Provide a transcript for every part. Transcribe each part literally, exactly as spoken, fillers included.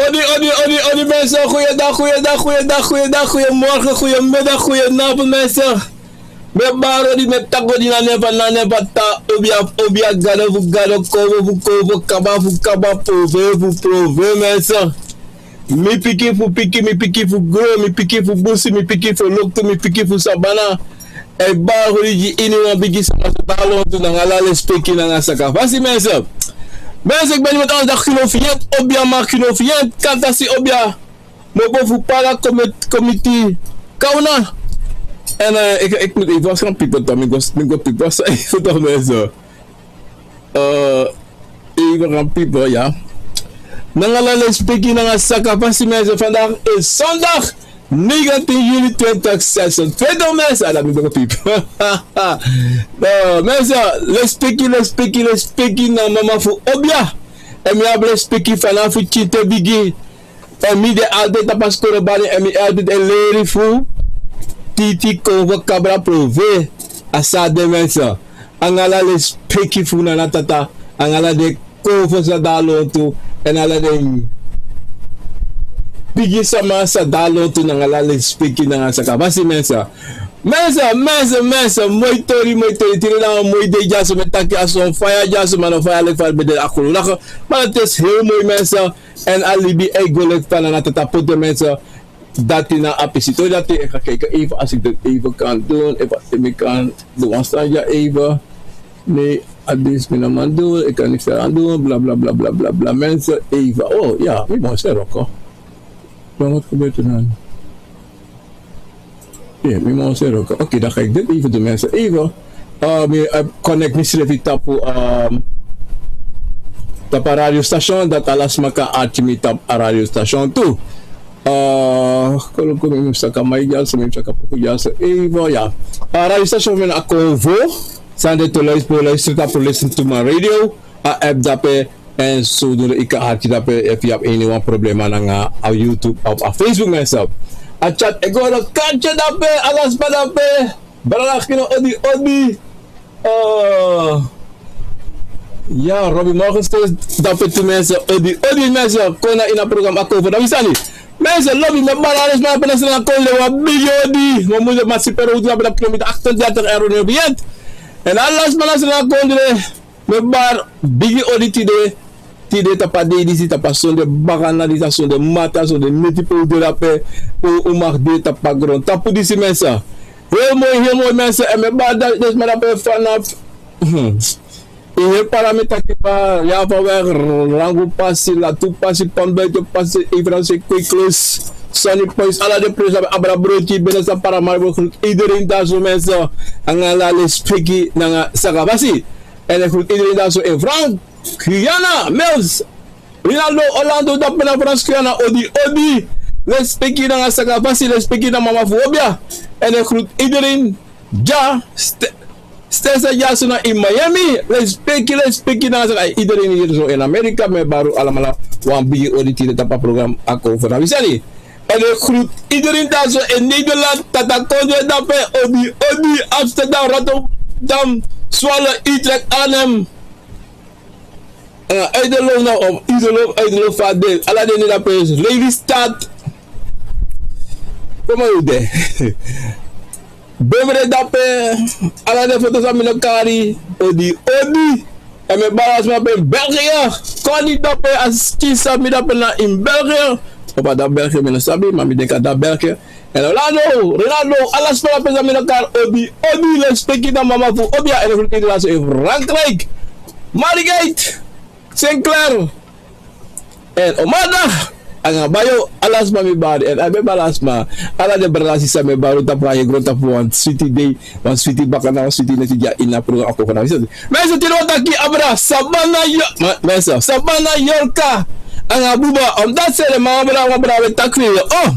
Odi, odi, odi, odi, mensen. Goeiedag, goeiedag, goeiedag, goeiedag, goeiemorgen, goeiemiddag, goedenavond, mensen. Mi e bari odi, mi e taki odi na nen fu, na nen fu a Tata, obia, obia, Gado fu gado, Kowe fu kowe, Kaba fu kaba, Profe fu profe, mensen. Mi pikin fu pikin, mi pikin fu gron, mi pikin fu busi, mi pikin fu loktu, mi pikin fu sabana. E bari odi gi iniwan bigi sama, sata lontu nanga ala lespeki nanga sakafasi, mensen. Mensen, ik ben iemand anders dan Gino Fiet, obia ma Gino Fiet, kantasi obia. Mopo fu para komiti, komiti, kauna. En, eh, ik, ik moet even wat gaan piepen, toch? Ik was, ik was piepen, was even toch, mensen. Eh, even gaan piepen, ja. Nanga ala lespeki nanga sakafasi, mensen. Vandaag is zondag negentien juli twintig zesentwintig, mensen. Ah, dat moet ik ook piepen. No, mensen, lespeki, lespeki, lespeki na mama fu obia. En mi abi lespeki fanafu tinte bigi. En mi de altijd na paskoro bari, en mi altijd e leri fu Titi Konfo Kabra Profe. A san de, mensen. Nanga ala lespeki fu Nana Tata, nanga ala den Konfo san de a lontu, en ala den bigi sama san de a lontu, nanga ala lespeki nanga sakafasi, mensen. Mensen, mensen, mensen, moi tori, moi tori, tide na wan moi dei dyaso, mi e taki a son faya dyaso, ma no faya leki fa a ben de a kulu nako. Ma het is heel mooi, mensen. En a libi e go leki fa Nana Tata poti en, mensen. Dati na a pisi tori dati. Ik ga kijken even als ik dit even kan doen. Even, ik kan doen wan sani dya even. Nee, a disi mi no man doen. Ik kan niks eraan doen. Bla, bla, bla, mensen. Even. Oh, ja, mi man se roko. Dan wat gebeurt er dan? Ja, mi man se roko. Oké, dan ga ik dit even doen, mensen. Even. Eh, mi, eh, connect misrefi tapu, ehm, tapu a radiostation, dati ala sma kan arki mi tapu a radiostation tu. Eh, koloku mi mus saka mai dyaso, mi mus saka poku dyaso. Even, ja. A radiostation fu mi na Konfo, san de te luisteren, luisteren tapu Listen to My Radio, a app dape, en zodoende yu kan arki dape, efu yu abi eniwan problema nanga a YouTube of a Facebook, mensen. A chat e go, a kartye dape, ala sma dape. Brada Gino, odi, odi. Eh, ja, Robbie Morgenstein, dape tu, mensen. Odi, odi, mensen. Kon na ini a program Akomfo, dan wi sani. Mensen, lobi, mi e bari ala sma na Sranan Kondre wan bigi odi. Mi o musu de, ma sipero utu na bina kilomita achtendertig en rondom het. En ala sma na Sranan Kondre, mi e bari bigi odi tide. Tide tapu a dei disi, tapu a sonde bakana disi, a sonde mati, a sonde neti pe un de dape, pe un mag de tapu a grontapu disi, mensen. Heel mooi, heel mooi, mensen. En mi e bari den sma dape vanaf, hmm. Ini heri Para, mi taki, Para, Java weg, Langu pasi, Latu pasi, Pambuiten pasi, Efrase, Kwiklos, Sunny Points, ala den presi, Abra Broti, Benesa, Paramaribo, groet iedereen daar zo, mensen. Nanga ala lespeki nanga sakafasi. En ik groet iedereen daar zo in Frank, Guyana, Mils, Rinaldo, Orlando, dape na Frans Guyana, odi, odi. Lespeki nanga sakafasi, lespeki na mama fu obia. En ik groet iedereen. Ja, Ste-, Stessa Jasuna in Miami. Lespeki, lespeki na sa-, iedereen hier zo in Amerika. Mi e bari un alamala wan bigi odi tide tapu a program Akovo na wi sani. En ik groet iedereen daar zo in Nederland. Tata Kondre dape, odi, odi. Amsterdam, Rotterdam, Zwolle, Utrecht, Arnhem. Eh, Uiterlof na, of Uiterlof, Uiterlof fa den, ala den nen dape, Lelystad. Komo yu de. Beverwijk dape, ala den foto san mi no kari, odi, odi. En mi e bari ala sma dape in België. Koni dape, a skin san mi dape na in België. Opa da België, mi no sabi, ma mi denki a da België. En Orlando, Rinaldo, ala sma dape san mi no kari, odi, odi, lespeki na mama fu obia, en fu tide na so in Frankrijk. Margate, Sinclair, en Omada, nanga Bayo, ala sma mi e bari, en a mi e bari ala sma, ala den brada sisa mi e bari un tapu a heri grontapu wan switi dei, wan switi bakana, wan switi neti dya ini a program Akovo na wi sani. Mensen, tide wan taki abra, Sabana Yo-, ma-, mensen, Sabana Yorka, nanga Buba, omdat ze de mama abra, wan abra we taki, oh,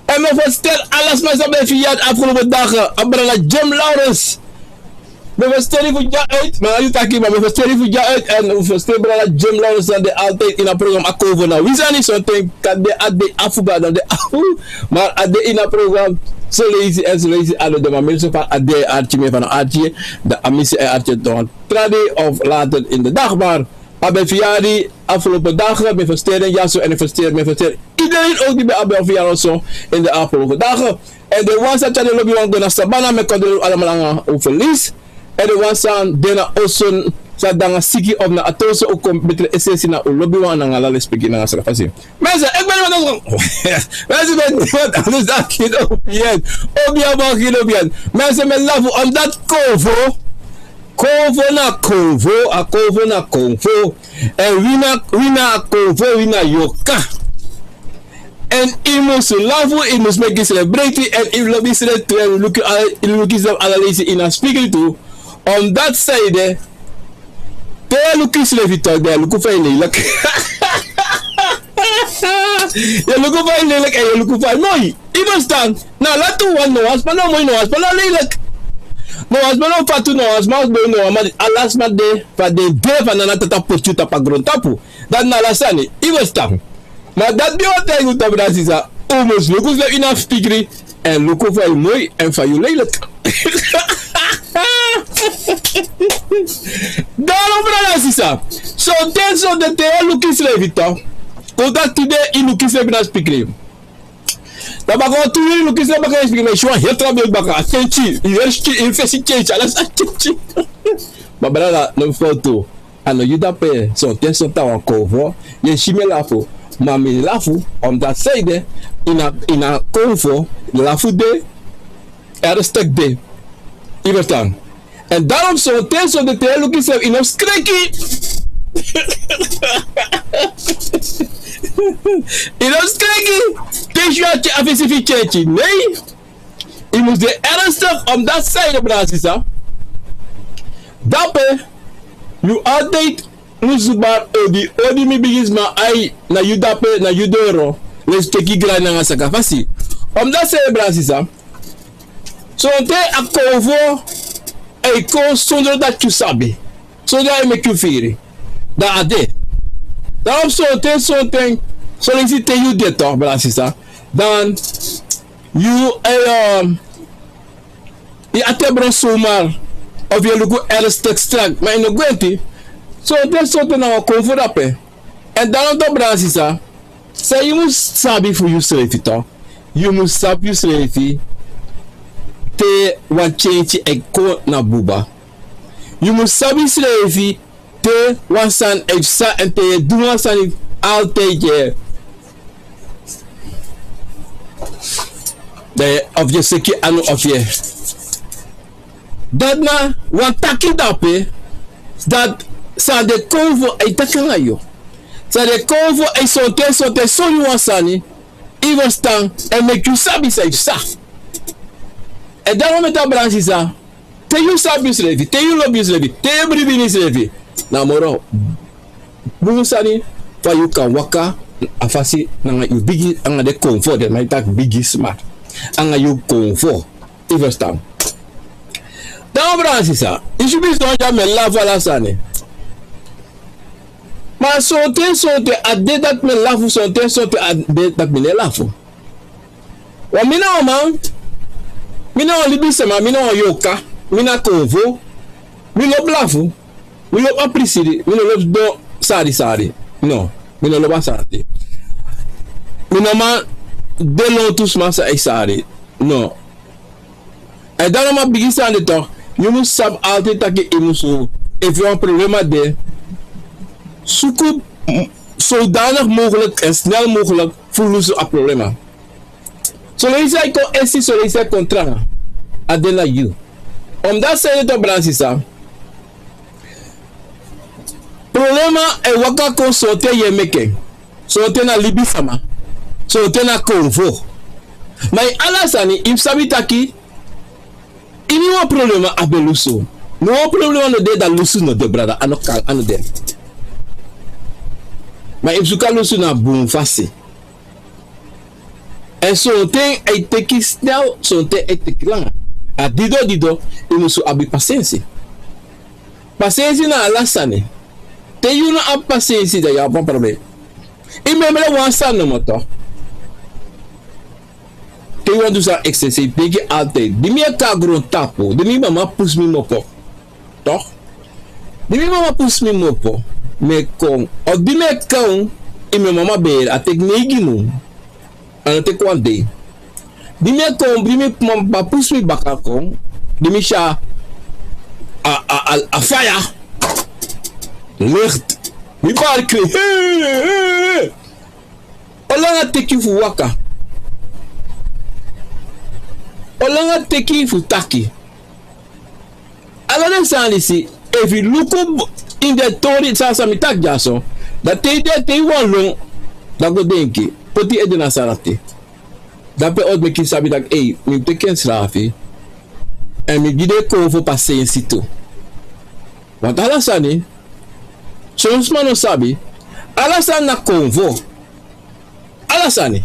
en mi feliciteer ala sma san ben verjaardag afgelopen dagen, abra na Jim Lawrence. Mi feliciteer yu fu dya uit, ma yu taki, ma mi feliciteer yu fu dya uit, en mi feliciteer brada Jim Lawrence san de altijd ini a program Akovo na wi sani, sonten kan de a dei afu, kan de a dei afu, maar a de ini a program, so leisi en so leisi a no de, ma mi so fa a de arki mi fa no arki, dan a misi en arki dan tra dei of later in de dag, maar a ben verjaardag afgelopen dagen, mi feliciteer en dyaso, en mi feliciteer, mi feliciteer iedereen ook die ben, a ben verjaardag so in de afgelopen dagen. En den wan san tyari den lobiwan go na Sabana, mi e condoleer un alamala nanga un verlies. En den wan san de na oso, san de nanga siki of na at'oso, un kon betre es'esi na un lobiwan nanga ala lespeki nanga sakafasi. Mensen, ik ben iemand anders. Mensen, ben iemand anders dan Kino Bien. Obia, man, Kino Bien. Mensen, mi e lafu omdat Akovo, Akovo na Akovo, Akovo na Akovo. En wi na, wi na Akovo, wi na Yorka. En yu mus lafu, yu mus meki celebrate, en yu lobi yusrefi tu, en yu luku, yu luku yusrefi ala leisi ini a spikri tu. Omdat san ede, te yu e luku yusrefi tu, dan yu e luku fa yu lelijk. Yu e luku fa yu lelijk, en yu e luku fa yu moi. Yu e ferstan? Na ala tu wan, no wan sma no moi, no wan sma no lelijk. No wan sma no fatu, no wan sma no bun, no wan, ma ala sma de, fa den de, fa Nana Tata poti yu tapu a grontapu. Dati na ala sani, yu e ferstan. Ma dati mi o taigi un tu, brada sisa, un mus luku yusrefi ini a spikri, en luku fa yu moi, en fa yu lelijk. Daarom, brada sisa, sonten, sonten te yu e luku yusrefi tu, kon taki tide yu luku yusrefi ini a spikri. Dan baka wan tu yuru yu luku yusrefi baka ini a spikri, dan yu si wan heri tra beeld baka, a kenki, yu heri skin, yu fesi kenki, ala sani kenki. Ma brada, no mus fowtu. A no yu dape, sonten, sonten a wan konfo, yu e si mi e lafu, ma mi lafu, omdat san ede, ini a, ini a konfo, lafu de, respect de. Yu e ferstan? En daarom sonten, sonten te yu e luku yusrefi, yu no mus skreki. Yu no mus skreki. Te yu si yu a fesi fu yu kenki. Nee. Yu mus de ernstig, omdat san ede, brada sisa. Dape, yu altijd mus bari odi, odi mi bigisma, ai, na yu dape, na yu doro. Lespeki, grani nanga sakafasi. Omdat san ede, brada sisa. Sonten a konfo e kon sondro dati yu sabi. Sondro a e meki yu firi. Dan a de. Dan sonten, sonten, son leisi te yu de toch, brada sisa. Dan yu, eh, um, yu ati e bron zomaar. Of yu e luku ernstig strak. Ma yu no gwenti. Sonten, sonten na wan konfo dape. En daarom toch, brada sisa. San yu mus sabi fu yusrefi, tok. Yu mus sabi yusrefi te wan change e kon na buba. Yu mus sabi yusrefi te wan sani e psa, èn te yu e du wan sani altijd, yu e, dan yu e, of yu e seki anu of yu e. Dati na wan taki drape, dati san de konfo e taki nanga yu. San de konfo e sonten, sonten sori wan sani, yu e ferstan, èn meki yu sabi san yu psa. Èn dati wan meki a brada sisa, te yu sabi yusrefi, te yu lobi yusrefi, te yu e bribi ini yusrefi, na a moro bun sani fa yu kan waka a fasi nanga yu bigi, nanga den konfo, den man e taki bigisma, nanga yu konfo. Yu e ferstan? Dan wan brada sisa, yu si mi sidon dya, mi e lafu ala sani. Ma sonten, sonten a de dati mi e lafu, sonten, sonten a de dati mi no e lafu. Wan mi na wan man, mi na wan libisma, mi na wan yorka, mi na konfo, mi lobi lafu, mi lobi aprisiri, mi no lobi sidon sari sari. No, mi no lobi a sani dati. Mi no man de lontu sma san e sari. No. Èn dan na mi bigi sani de tok, yu mus sabi altijd taki yu mus, efu wan problema de, suku, mm, zodanig mogelijk en snel mogelijk fu lusu a problema. Soleisi a e kon esi, soleisi a e kon tranga, a de na yu. Omdat san yu e du, brada sisa, problema e waka kon, sonten yu e meki en, sonten na libisma, sonten na konfo. Ma ini ala sani yu mus sabi taki, ini wan problema a ben lusu. No wan problema no de dati lusu no de, brada, a no kan, a no de. Ma yu mus suku a lusu na bun fasi. Èn sonten a e teki snel, sonten a e teki langa. A dido dido, yu mus abi pasensi. Pasensi na ala sani. Te yu no abi pasensi, dan yu abi wan problema. Yu memre wan sani nomo, tok. Te yu wani du san eksesi, yu denki altijd: di mi e kon na grontapu, di mi mama pusu mi mopo. Tok. Di mi mama pusu mi mopo, mi e kon. Of di mi e kon, ini mi mama bere, a teki neigi mun. A no teki wan dei. Di mi e kon, di mi mama pusu mi baka kon, di mi si a, a, a, a faya. Licht. Mi bari krin. Hey, hey, hey. Olanga teki fu waka. Olanga teki fu taki. Ala den sani disi, efu yu luku ini den tori san, san mi taki dyaso, dan te yu de, te yu wan lon, dan go denki, poti yu ede na sani dati. Dape o meki yu sabi taki, ei, mi mus teki en srafi. Èn mi gi den konfo pasensi tu. Want ala sani, son sma no sabi, ala sani na konfo. Ala sani.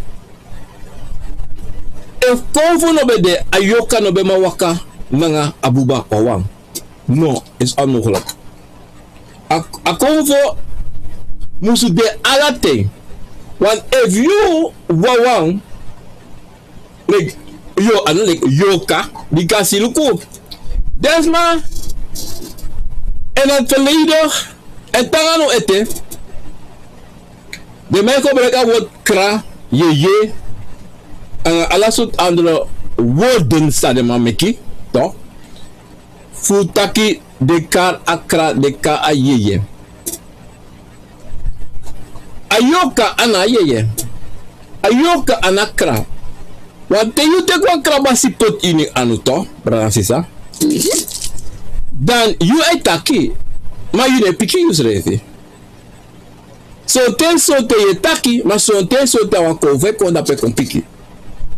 Efu konfo no ben de, a yorka no ben man waka nanga a buba wawan. No, is onmogelijk. A, a konfo musu de ala ten. Want efu yu wawan, like, yo, a no like yorka, bika si luku. Den sma, in het verleden, èn te nanga now ete, den man e gebruik a word kra, yeye, nanga ala sortu andere worden san den man meki, tok. Fu taki den kari a kra, den kari a yeye. A yorka a no a yeye. A yorka a no a kra. Want te yu teki wan krabasi poti ini yu anu, tok, brada, sisa, dan yu e taki, ma yu no e piki yusrefi. Sonten, sonten yu e taki, ma sonten, sonten a wan konfo e kon, dape kon piki.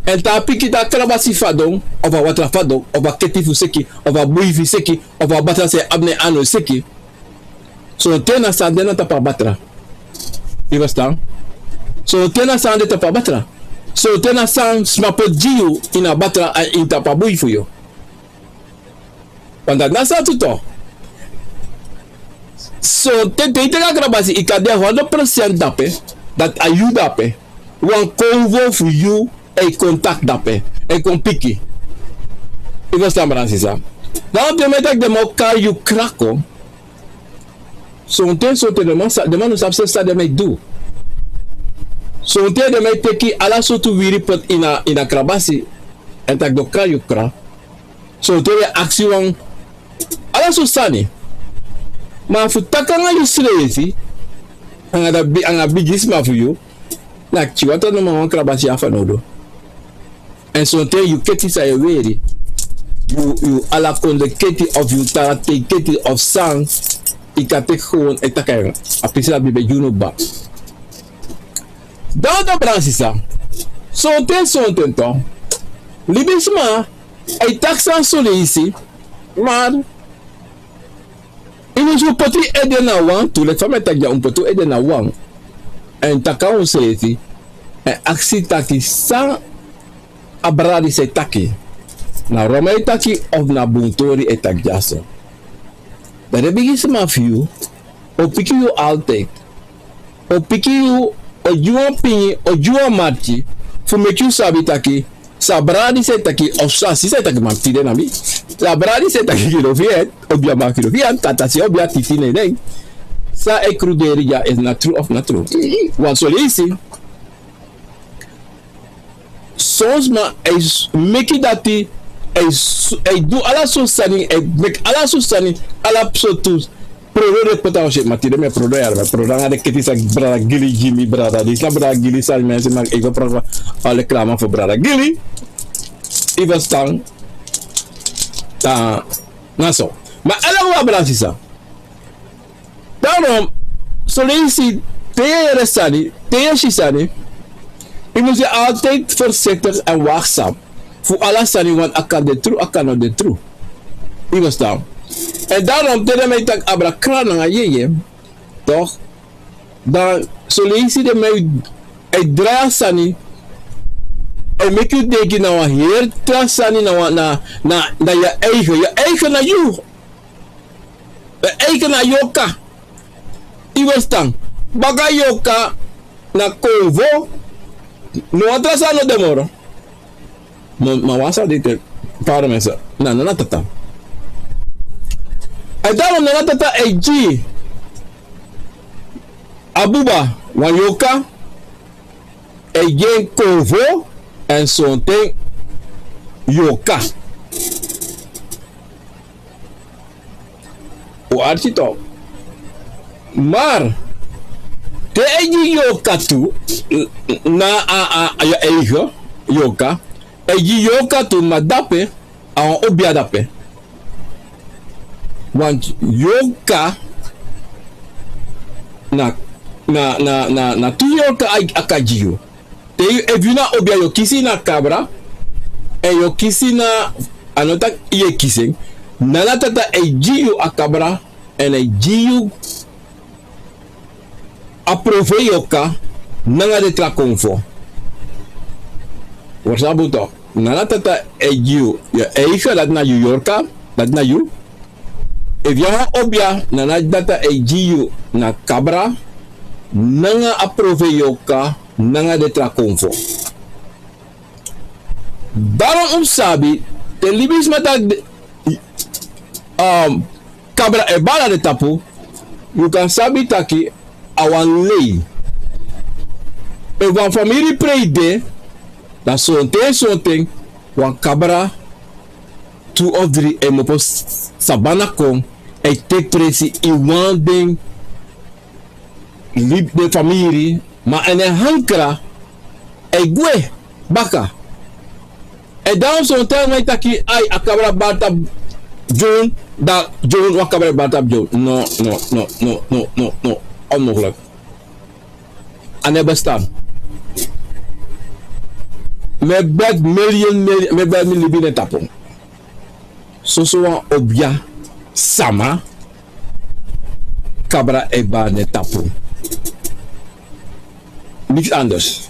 Èn te a piki, te a krabasi fadon, of a watra fadon, of a keti fu seki, of a bui fu seki, of a batra san yu abi na yu anu seki. Sonten na san de na tapu a batra. Yu e ferstan? Sonten na san de tapu a batra. Sonten na san sma poti gi yu ini a batra, a ini tapu a bui fu yu. Want dati na san tu, tok. Sonten te yu teki a krabasi, yu kan de honderd procent dape, dati a yu dape. Wan konfo fu yu e kon taki dape, e kon piki. Yu e ferstan, brada, sisa? Dan te mi e taki den man o kari yu kra kon. Sonten, sonten den man sa-, den man no sabi san den man e du. Sonten den man e teki ala sortu wiri poti ini a, ini a krabasi, èn taki den o krai yu kra. Sonten den e aksi wan, ala sortu sani. Ma fu taki nanga yu srefi, nanga da bi-, nanga bigisma fu yu, na kiwata no man wan krabasi ya fanowdu. Èn sonten yu keti san yu e weri, yu, yu ala kondre keti of yu tara tei keti of san, yu kan teki gewoon e taki en. A pisi dati ben gi unu kba. Dan, dan, brada sisa, sonten, sonten tu, libisma e taki san son leisi, ma yu mus poti ede na wan tu, leki fa mi e taki dya, un poti ede na wan. Èn taki a unsrefi, èn aksi taki san a brada disi e taki. Na roma e taki of na bun tori e taki dyaso. Dan den bigisma fu yu o piki yu altijd. O piki yu, o gi wan pini, o gi wan marki, fu meki yu sabi taki san a brada disi e taki, of san a sisa e taki, ma tide na mi. San a brada disi e taki, kiri ofu yu, obia, ma kiri ofu yu, tata si obia, titi nene. San e kruderi dya, is na tru of na tru. Wan son leisi. Son sma e meki dati, e, e du ala sortu sani, e meki ala sortu sani, ala sortu prodo den poti na wan se, ma tide mi e prodo ya, mi e prodo nanga den keti san brada Gili gi mi, brada disi na brada Gili sani, mi e si, ma yu e prodo a reklama fu brada Gili. Yu e ferstan? Dan na so. Ma ala wan, brada sisa. Daarom, son leisi te yu e yere sani, te yu e si sani, yu mus de altijd voorzichtig en waakzaam fu ala sani, want a kan de tru, a kan no de tru. Yu e ferstan? Èn daarom te den man e taki abra kra nanga yeye, toch, dan son leisi den man e drai a sani, e meki yu denki na wan heri tra sani, na wan, na, na, na yu eigen, yu eigen na yu. Yu eigen na yorka. Yu e ferstan? Baka yorka na konfo. No wan tra sani no de moro. Ma, ma wan sani de, pardon, mensen. Na, na, na tata. Èn daarom na, na tata e gi a buba wan yorka, e gi en konfo èn sonten yorka. Un arki tu. Maar te e gi yorka tu, na a, a, a yu eigen yorka, e gi yorka tu, ma dape a wan obia dape. Want yorka na, na, na, na, na tu yorka a, a kan gi yu. Te yu, efu yu na obia, yu o kisi na kabra, èn yu o kisi na, a no taki yu e kisi en. Na, na tata e gi yu a kabra, èn e gi yu a profei yorka nanga den tra konfo. Yu e sabi toch. Na, na tata e gi yu, yu eigen, dati na yu yorka, dati na yu. Efu yu a wan obia, na, na tata e gi yu na kabra nanga a profei yorka nanga den tra konfo. Daarom un mus sabi, te libisma taki, um, kabra e bari na den tapu, yu kan sabi taki a wan lei. Efu wan famiri prei de, dan sonten, sonten wan kabra tu of dri e mu opo s-, sabana kon, e teki presi, e wani den libi den famiri, ma èn en hankra e gwe baka. Èn dan sonten a man e taki, ai, a kabra bari tapu dyongu, dan dyongu, wan kabra e bari tapu dyongu. No, no, no, no. Onmogelijk. A no e bestaan. Mi e begi miljoen, miljoen, mi e begi, mi libi na en tapu. Soso wan obia sama kabra e bari na en tapu. Niks anders.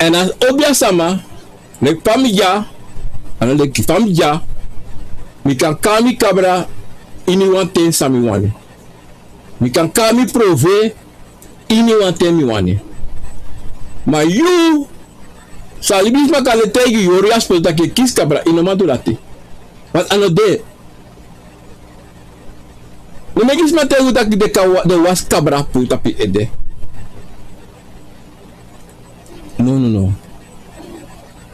Èn a obia sama, leki fa mi dya, a no leki fa mi dya, mi kan kari mi kabra ini wan ten san mi wani. Mi kan kari mi profei ini wan ten mi wani. Ma yu, san libisma kan e taigi yu, yu e hori a spotu taki yu e kisi kabra, yu no man du dati. Want a no de. No meki sma taigi yu taki den kan wa-, den wasi kabra puru tapu yu ede. No, no, no.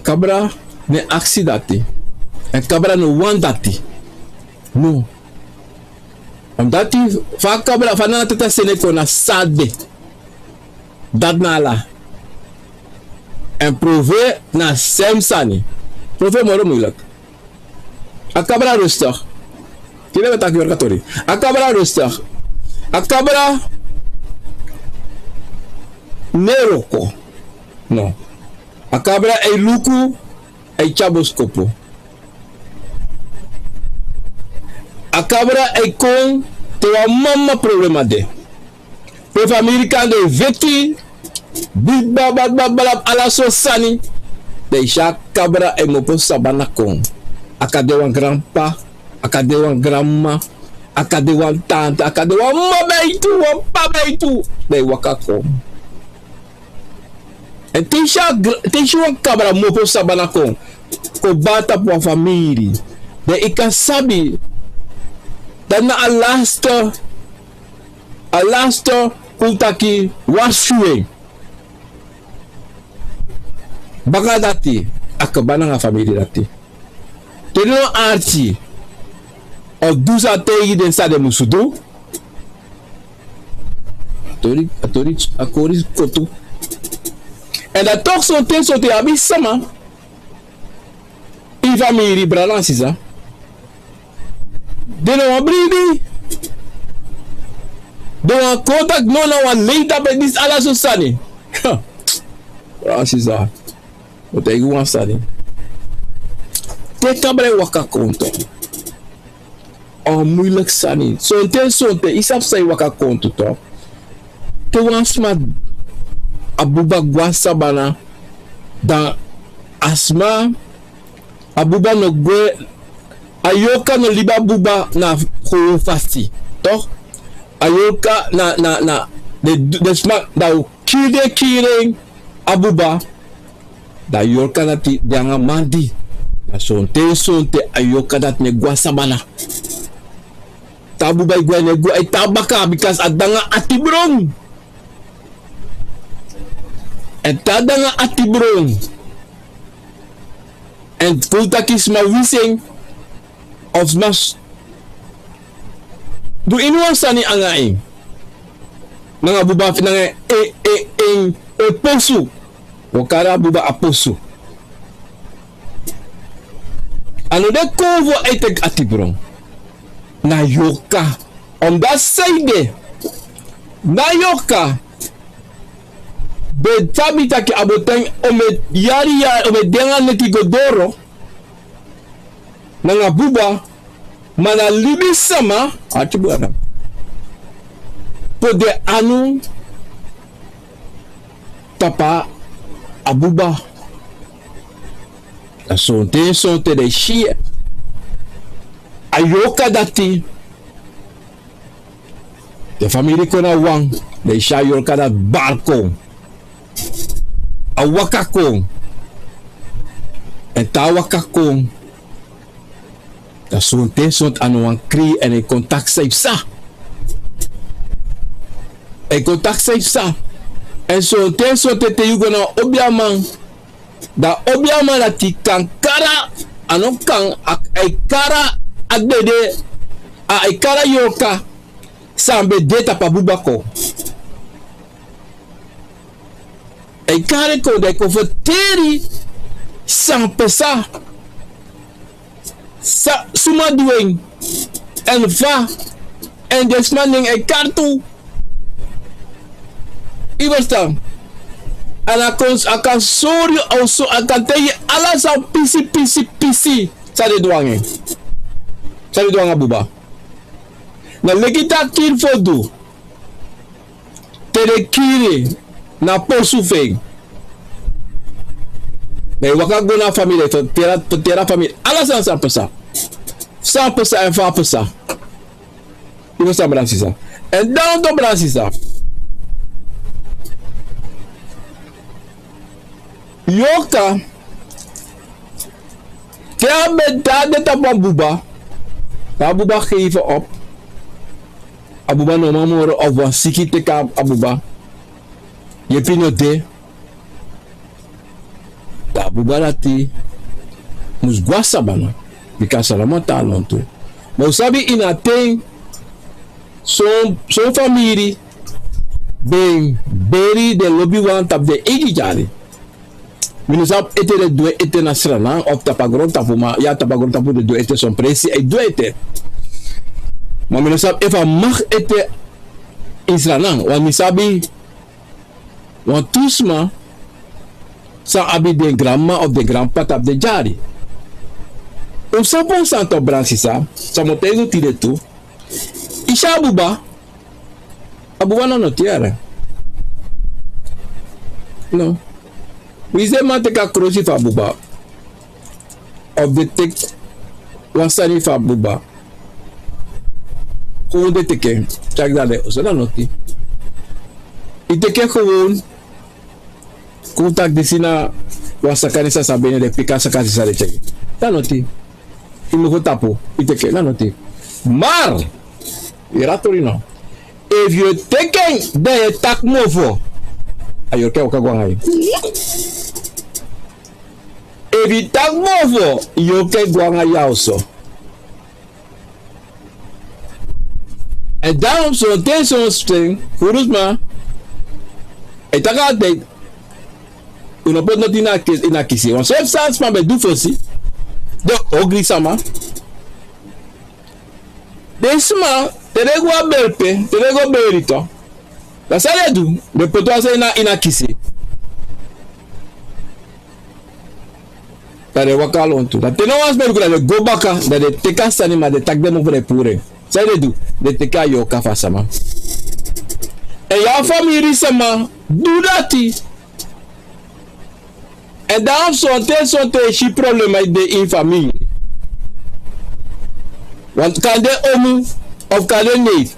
Kabra no e aksi dati. Èn kabra no wani dati. No. Omdati fa kabra, fa nana tata seni en kon na san a de. Dati na ala. Èn prove na sem sani. Prove moro muilek. A kabra rustig. Kiri mi e taki yorka tori. A kabra rustig. A kabra no e wroko. No. A kabra e luku, e tyari boskopu. A kabra e kon te wan mama problema de. Pe famiri kan de feti, biba, baba, baba, ala sortu sani. Dan yu si a kabra e kmopo sabana kon. A kan de wan granp'pa, a kan de wan granmama, a kan de wan tante, a kan de wan mama beitu, wan p'pa beitu. Dan yu waka kon. Èn te yu si a gr-, te yu si wan kabra kmopo sabana kon, kon bari tapu wan famiri. Dan yu kan sabi, dati na a laste, a laste, kon taki, warsuwen. Baka dati, a kaba nanga famiri dati. Te den no arki, o du san a taigi den san den musu du. A tori, a tori, a kori kotu. Èn dan toch sonten, sonten yu abi sama. Yu famiri, brada nanga sisa. Den no wani bribi. Den wani kon taki no, na wan lei tapu disi ala sortu sani. Ha. Brada nanga sisa. Mi o taigi wan sani. Te kabra e waka kon tu. A wan muilek sani. Sonten, sonten, yu sabi san e waka kon tu, toch. Te wan sma, a buba gwe na sabana, dan a sma, a buba no gwe, a yorka no libi a buba na gewoon fasi, toch. A yorka na, na, na, den, den sma, dan kiri den kiri en, a buba, dan a yorka dati de nanga mandi. Dan sonten, sonten a yorka dati no e gwe na sabana. Te a buba e gwe, a no e gwe, a e tan na baka, bikasi a de nanga atibron. Èn te a de nanga atibron. Èn kon taki sma wisi en, of sma s-, du iniwan sani nanga en. Nanga buba fu nanga en, e, e, en, e posu. Un o kari a buba a posu. A no de konfo e teki atibron. Na yorka. Omdati san ede. Na yorka. Ben sabi taki a boten o mu e yari yari, o mu e de nanga neti go doro. Nanga buba, ma na libisama, arki bun na. Poti den anu tapu a buba. Dan sonten, sonten den e si a yorka dati. Den famiri kon na wan, den e si a yorka dati bari kon. A waka kon. Èn te a waka kon, dan sonten, sonten a no wani krin èn a e kon taki san e psa. A e kon taki san e psa. Èn sonten, sonten te yu go na wan obiaman, dan a obiaman dati kan kari, a no kan, a, a e kari a dede, a, a e kari a yorka san ben de tapu a buba kon. A e kari kon, dan a e kon ferteri san psa. San, suma du en, èn fa, èn den sma nen a e kari tu. Yu ferstan? Èn a kon, a kan sori yu, a o so, a kan taigi yu ala san pisi, pisi, pisi san den du nanga en. San den du nanga buba. Na leki taki fu du. Te den kiri en na posu fu en. Dan yu waka go na famiri, ferteri, ferteri a famiri. Ala san, san psa. San psa èn fa a psa. Yu ferstan, brada nanga sisa? Èn dan tu, brada nanga sisa. Yorka, te a ben, te a de tapu a buba, te a buba geven op. A buba no man moro of wan siki teki a buba. Yepi no de. Buba dati mus go na sabana, bika a sa no man tan lontu. Ma un sabi ini a ten son, son famiri ben beri den lobiwan tapu den eigi dyari. Mi no sabi ete den du en ete na Sranan of tapu a grontapu, ma ya tapu a grontapu den du en ete, son presi e du en ete. Ma mi no sabi efu a mag ete ini Sranan, want mi sabi wan tu sma san abi den granmama of den granpapa tapu den dyari. Un sabi wan sani tu, Bransisa, san mi o taigi un tide tu. I si a buba, a buba no noti yere. No. Winsi den man teki a krosi fu a buba, of den teki wan sani fu a buba, kon den teki en tyari go na den oso, na noti. I teki en gewoon, kon taki disi na wan sakani san sabi en, den piki a sakani san den tyari. Na noti. I mu go tapu, i teki en, na noti. Mar, yere a tori no. Efu yu o teki en, dan yu e taki mofo, a yorka e waka go nanga yu. Efu yu taki mofo, yorka e go nanga yu na oso. Èn dan son ten, son ten, furu sma e taki altijd, un no poti noti ini a kisi, ini a kisi. Want so efu san sma ben du fosi, den ogri sama, den sma, te den go a beri pe, te den go beri tu, dan san den du, den poti wan sani ini a, ini a kisi. Dan den waka lontu. Dan te no wan sma e luku, dan den go baka, dan den teki a sani, ma den taki den mofo, den puru en. San den du, den teki a yorka fu a sama. Èn yu abi famiri sama du dati. Èn dan son ten, son ten yu si problema e de ini famiri. Want kan de omu of kan de neef.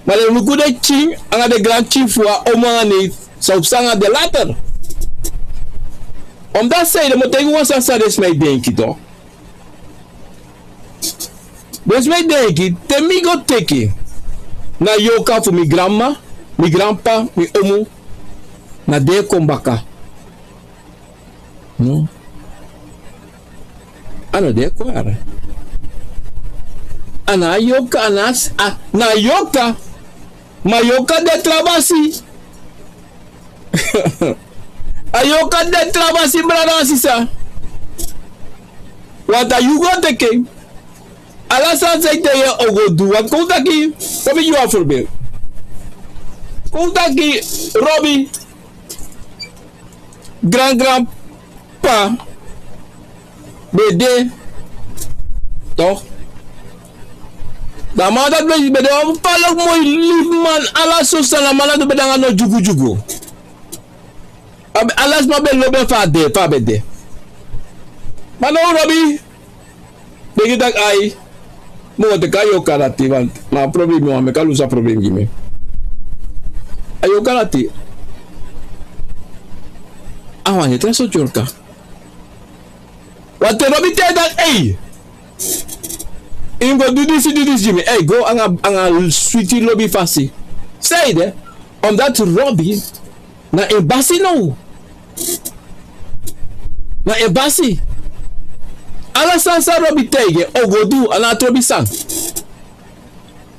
Ma den luku den pikin anga den granpikin fu a omu anga neef, san o psa anga den later. Omdat san ede, mi o taigi wan sani san den sma e denki tu. Den sma e denki, te mi go teki na yorka fu mi granmama, mi granpapa, mi omu, na den e kon baka. No. A no de kon yere. A na yorka, a na, a na yorka. Ma yorka de tra basi. A yorka de tra basi, brada, sisa. Want a yu go teki en. Ala sani san yu taigi en, a o go du. Want kon taki, kon mi gi wan voorbeeld. Kon taki Robi grangranpapa ben de, toch? Dan a man dati ben, ben de wan falek moi libi man, ala sortu sani a man dati ben de anga, no dyugudyugu. A ben, ala sma ben lobi en fa a de, fa a ben de. Ma now Robi denki taki ai, mi o teki a yorka dati, want na a problem, mi wani meki a lusu a problem gi mi. A yorka dati, a wani e tra sortu yorka. Want te Robi taigi en taki ei, yu mus go du disi, du disi gi mi. Ei, go anga, anga switi lobi fasi. San ede? Omdat Robi na en basi now. Na en basi. Ala sani san Robi taigi en, a o go du, a no abi trobi sani.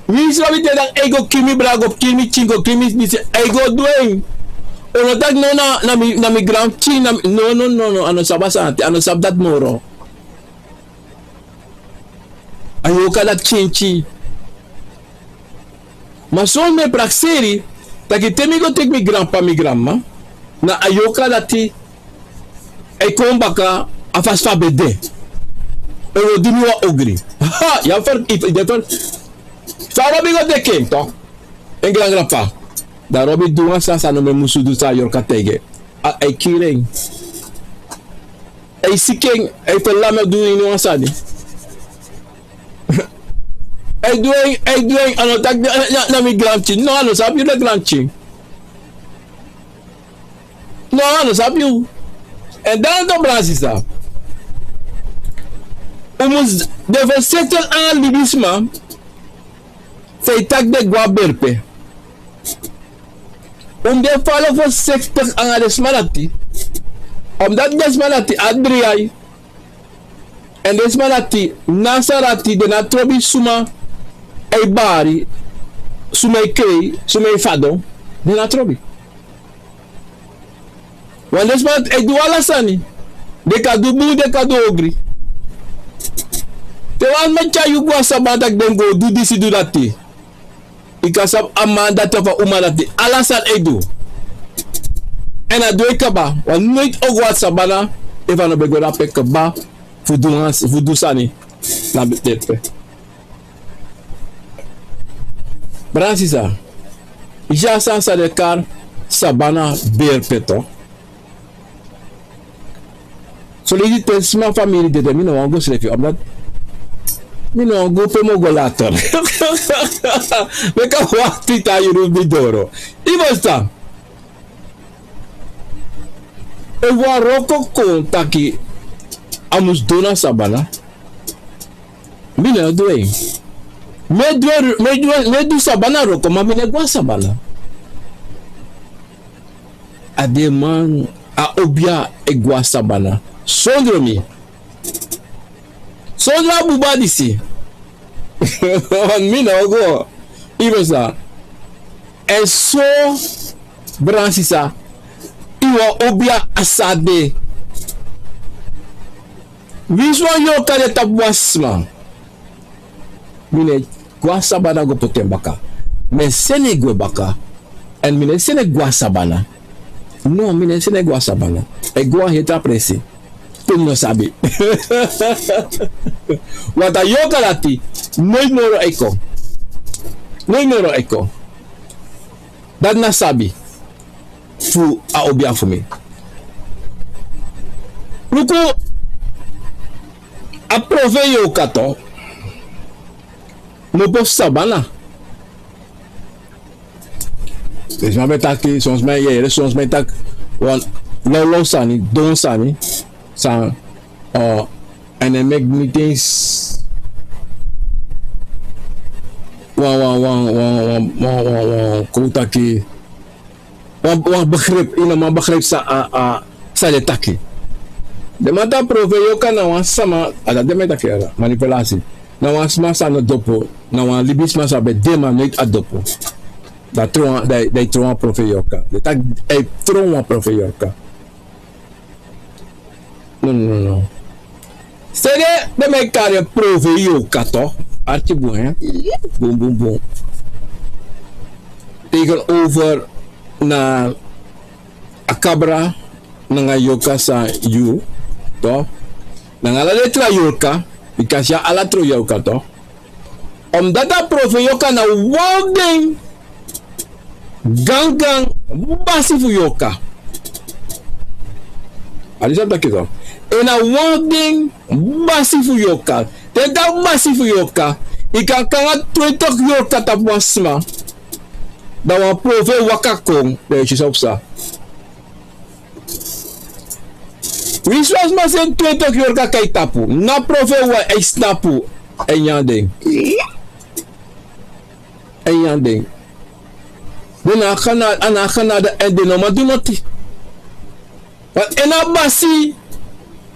Winsi Robi taigi en taki ei, go kiri mi brada, go kiri mi pikin, go kiri mi disi, a o go du en. A no taki no, na, na mi, na mi granpikin, na mi, no, no, no, no, a no sabi a sani, a no sabi dati moro. A yorka dati kenki. Ma so mi e prakseri, taki te mi go teki mi granpapa, mi granmama, na a yorka dati e kon baka a fasi fa a ben de. A o du mi wan ogri. Ha, yu abi ver, yu, yu abi ver. Fa Robi go teki en, toch? En grangranpapa. Dan Robi du wan sani san a no musu du, san a yorka taigi en. A, a e kiri en. A e siki en, a e ferlam en, du en ini wan sani. A e du en, a e du en, a no taki na, na, na mi granpikin. No, a no sabi yu na granpikin. No, a no sabi yu. Èn dan, brada, sisa, un mus de voorzichtig anga libisma. San yu taki, den go a beri pe. Un mus de fala voorzichtig anga den sma dati. Omdati den sma dati a dri ai. Èn den sma dati na sani dati den no a trobi suma e bari, suma e krei, suma e fadon. Den no a trobi. Wan den sma e du ala sani. Den kan du bun, den kan du ogri. Te wan sma tyari yu go na sabana taki den go du disi, du dati. Yu kan sabi a man dati of a uma dati ala sani e du. Èn a du en kaba. Wan noiti o go na sabana efu a no ben go dape kaba fu du sani. Na ben de pe. Brada sisa, yu si a sani san den e kari sabana berpeto. Solisi te sma famiri dede, mi no wani go srefi, omdat mi no wani go pe mi o go later. Meki a wakti te a yuru mi doro. Yu mus tan. Efu wan wroko kon taki a mus du na sabana, mi no e du en. Mi e du, mi e du, mi e du sabana wroko, ma mi no e go na sabana. A den man, a obia e go na sabana sondro mi. Sondro a buba disi. Mi no o go. Yu mus tan. Èn so, brada sisa, yu wan obia a sa de. Winsi wan yorka de tapu wan sma, mi no e go na sabana go poti en baka. Mi e seni en gwe baka. Èn mi no e seni en go na sabana. No, mi no e seni en go na sabana. A e go na heri tra presi. Pe mi no sabi. Want a yorka dati noiti moro e kon. Noiti moro e kon. Dati na sabi fu a obia fu mi. Luku, a profeiti yorka tu no poti sabana. Den sma ben taki, son sma e yere, son sma e taki wan lawlaw sani, don sani, san, eh, èn a e meki mi tens wan, wan, wan, kon taki, wan, wan begrip, yu no man begrip san a, a, san den e taki. Den man taki profeiti yorka na wan sama, a dati den man e taki, manipulasi. Na wan sma san no dopo, na wan libisma san ben de ma noiti a dopo. Dan a tron wan, dan a, dan a tron wan profeiti yorka. Den taki a e tron wan profeiti yorka. No, no, no, no. Sede den man e kari en profeiti yorka tu. Arki bun, hè? Bun, bun, bun. Tegenover na a kabra nanga yorka san yu, tu. Nanga ala den tra yorka, bika a si a ala tra yorka tu. Omdati a profeiti yorka na wan fu den gangan basi fu yorka. A disi a taki tu. Èn na wan fu den basi fu yorka. Te den taki basi fu yorka, yu kan kon nanga twenti yorka tapu wan sma. Dan wan profeiti waka kon, dan yu si san o psa. Winsi wan sma seni twenti yorka kon na yu tapu, na profeiti wan e snapu, e nyan den. E nyan den. Den na a genade, a na a genade èn den no man du noti. Want èn a basi,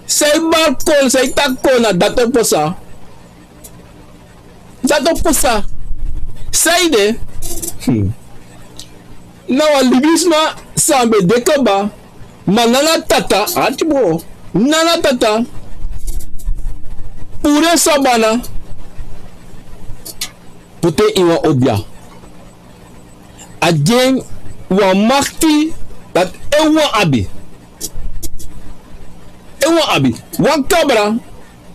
san yu bari kon, san yu taki kon, na dati o psa. Dati o psa. Sanede? Hmm. Na wan libisma san ben de kaba, ma nana tata, arki bun, nana tata puru en sabana, poti en ini wan obia. A gi en wan makti dati en wan abi. En wan abi. Wan kabra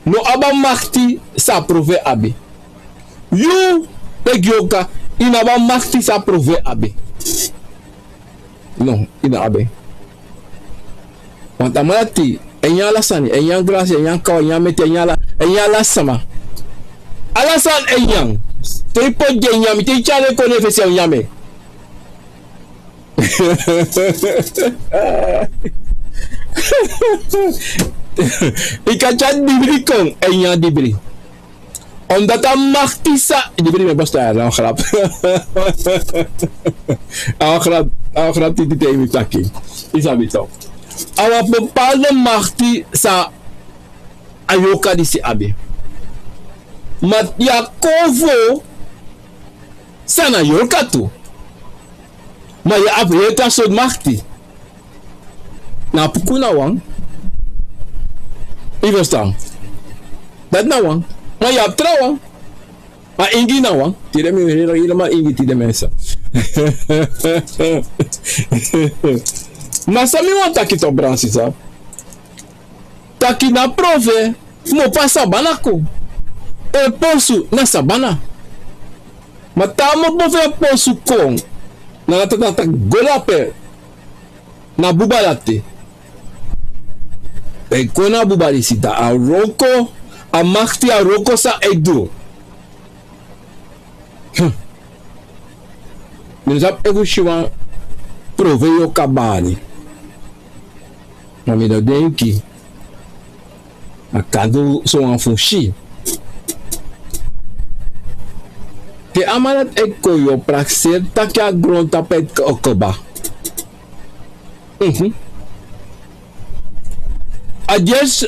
no abi a makti san a profeiti abi. Yu, leki yorka, yu no abi a makti san a profeiti abi. No, yu no abi en. Want a man dati e nyan ala sani, e nyan grasi, e nyan kaw, e nyan meti, e nyan ala, e nyan ala sama. Ala sani e nyan. Te yu poti gi en, nyan en, te yu tyari en kon na en fesi, a o nyan en. Yu kan tyari dibri kon, e nyan dibri. Omdati a makti san, dibri, mi e bari, na wan grap. A wan grap, a wan grap, titi, te yu mus taki. Yu sabi tok. A wan bepaalde makti san a yorka disi abi. Ma yu a kon fu san na yorka tu. Ma yu abi heri tra sortu makti. Na a puku na wan. Yu ferstan? Dati na wan. Ma yu abi trawan. A ingi na wan. Tide mi heri heri ma ingi tide mensa. Ma san mi wani taki toki bransi sa taki na profe. Mopo a sabana kon. E posu na sabana. Ma te a mopo fu e posu kon, na dati a taki go dape. Na buba dati. Dan yu kon na buba disi dan a wroko, a makti a wroko san e du. Mi no sabi efu si wan profe yorka bari. Ma mi no denki a kan du sowan fu si. Te a man dati e kon yu o prakseri taki a grontapu e kaba. A dyesi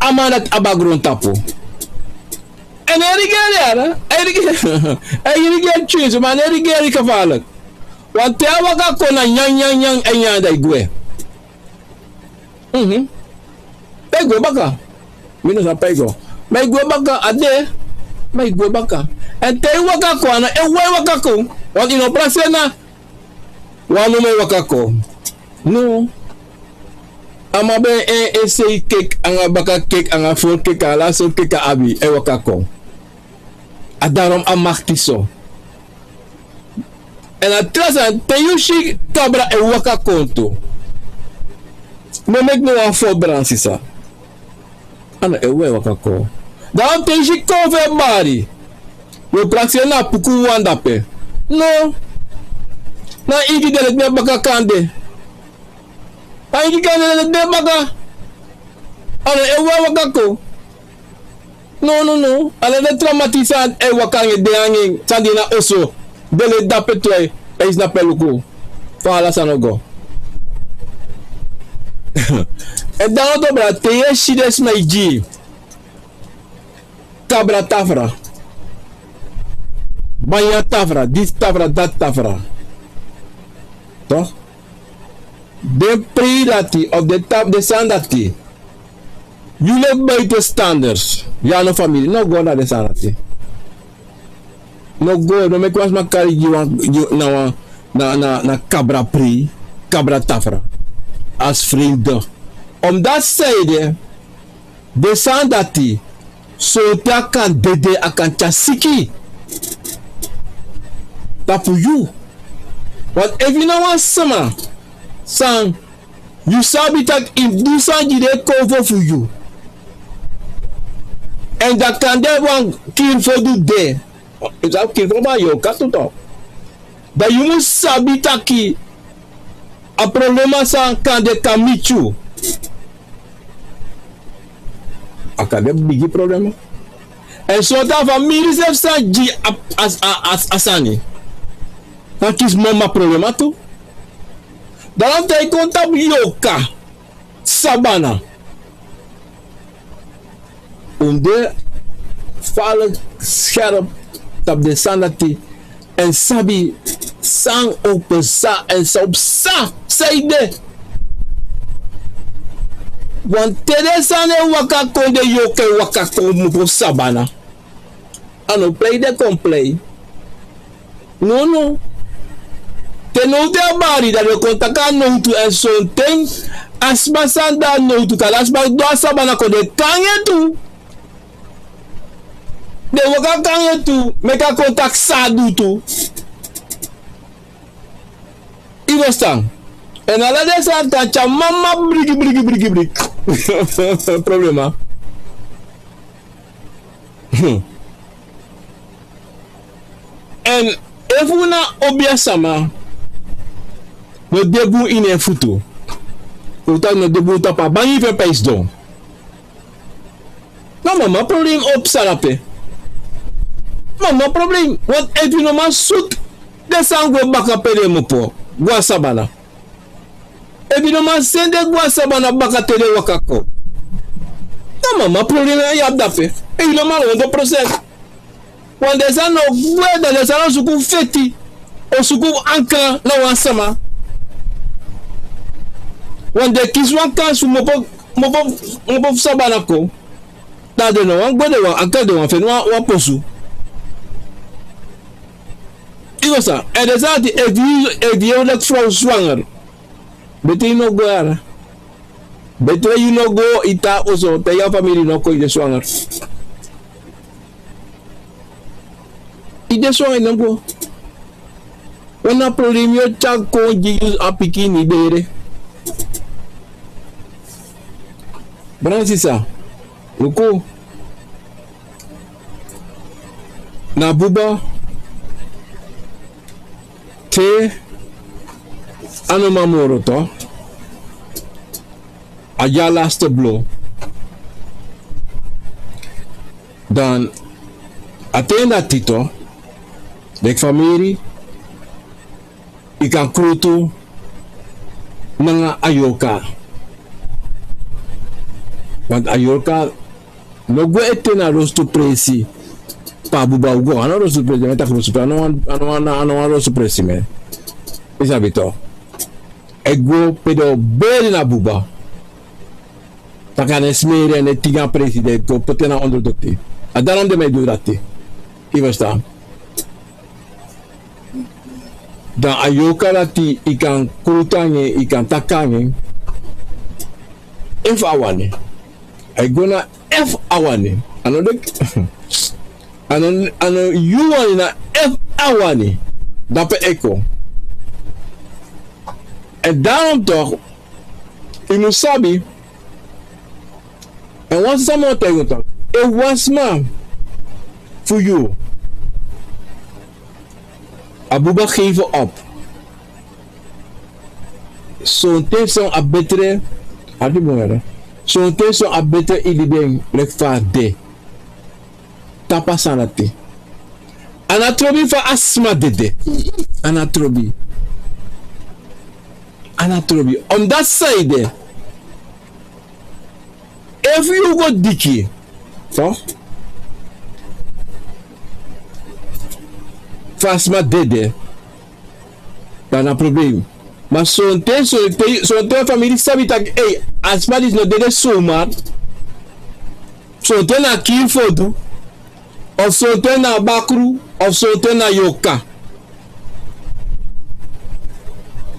a man dati abi a grontapu. Èn e rigeri yara, e rigeri twinsi ma a no e rigeri gefarlik. Wan te a waka kon na nyanyanyan e nyan dan yu gwe. Pe yu gwe baka? Mi no sabi pe yu go. Ma yu gwe baka a de. Ma yu gwe baka. Èn te yu waka kon a no e wai waka kon. Wanti yu no prakseri na wan momo e waka kon. No. A man ben e sei keki anga baka keki anga fori keki ala sortu keki a abi e waka kon. A darom a makti so. Èn a tra sani te yu si kabra e waka kon tu. No meki no wan fo bransi sa. A no e wai waka kon. Dan a ten si kon fu e bari. Wi e prakseri na a puku wan dape. No. Na ingi de leti mi a baka kande. A ingi kande de leti mi a baka. A no e wai waka kon. No no no. A no de tra mati san e waka nanga en de nanga en san de na oso. De leti dape tu e e isi na pe luku. Fa ala sani o go. Èn dan o dobra te yu e si den sma e gi yu. Kabra tafra. Banya tafra disi tafra dati tafra. Den prei dati of den sani dati. Yu leki buitenstanders yu a no famili no go na den sani dati. No go no meki wan sma kari gi wan na wan na kabra prei kabra tafra. Asi frinde. Om dati seide den sani dati. Sonten a kan dede a kan tyari siki. Tapu yu. Want efu yu na wan sma san yu sabi tak' yu mus du san gi den konfo fu yu. Èn dan kan de wan kinfo du de. Yu sabi kinfo man yorka tu dan yu mus sabi taki a problema san kan de kan miti yu. A kan de bigi problema. Èn sortu a famiri srefi sa gi a sani. San kisi mama problema tu. Dan a fu tan yu kon tapu yorka sabana. Un de falik skerp tapu den sani dati. Èn sabi san o psa èn san o psa san yu de. Wan te den sani e waka kon den yoka e waka kon mupu sabana. A no plei den kon plei. Nono. Te nowtu e bari dan den o kon taki a nowtu èn sonten a sma san de a nowtu kari a sma du a sabana kon den kangi en tu. Den waka kangi en tu meki a kon taki san a du tu. Yu festan? Èn ala den sani tan tyari mama brigi brigi brigi brigi. Problema. Èn efu na obi a sama no de bun ini en futu. Yu taki no de bun tapu a bangi fu en pe yu sidon. Na mama problem o psa dape. Mama problem want efu yu no man sutu den sani gwe baka pe den mupu go na sabana. Efu yu no man seni den go na sabana baka te den waka kon, dan mama problema ya abi dape. Efu yu no man, hondro prosent. Wan den sani no gwe, dan den sani o suku feti, o suku ankra na wan sama. Wan den kisi wan kansi fu mopo, mopo, mopo fu sabana kon. Dan den no wani gwe, den wani ankra, den wani feni wan, wan posu. Yu go sa, èn den sani dati, efu yu, efu yu e leki frow swanger, betre yu no go yara. Betre yu no go, yu tan na oso, te yu famiri no kon, yu de swanger. Yu de swanger, yu no go. Wan na problema yu o tyari kon gi yu a pikin ini bere. Brada sisa, luku. Na buba te a no man moro tu. A gi a laste blo. Dan a ten dati tu, leki famiri, yu kan krutu nanga a yorka. Want a yorka no gwe ete na rostu presi. Pe a buba o go, a no rostu presi, mi e taki rostu presi, a no wan, a no wan, a no wan rostu presi, mi e sabi tu. A e go pe den o beri na buba. Taki a no e smeri, a no e tingi a presi, den e go poti en na ondro doti. A daarom den man e du dati. Yu ferstan? Dan a yorka dati yu kan krutu nanga en, yu kan taki nanga en efu a wani. A e go na efu a wani. A no de, a no, a no yu wani, na efu a wani. Dape a e kon. Èn daarom toch, yu mus sabi, èn wan sani mi o taigi unu toch, efu wan sma fu yu, a buba geef op. Sonten son a betre, a di bun, sonten son a betre yu libi en leki fa a de. Tapu a sani dati. A no trobi fa a sma dede. A no trobi. A no trobi. Omdati san ede, efu yu go diki, toch, fa a sma dede, dan na problem. Ma sonten, sonten, sonten famiri sabi taki, ei, a sma disi no dede zomaar. Sonten na kiri fodu, of sonten na bakru, of sonten na yorka.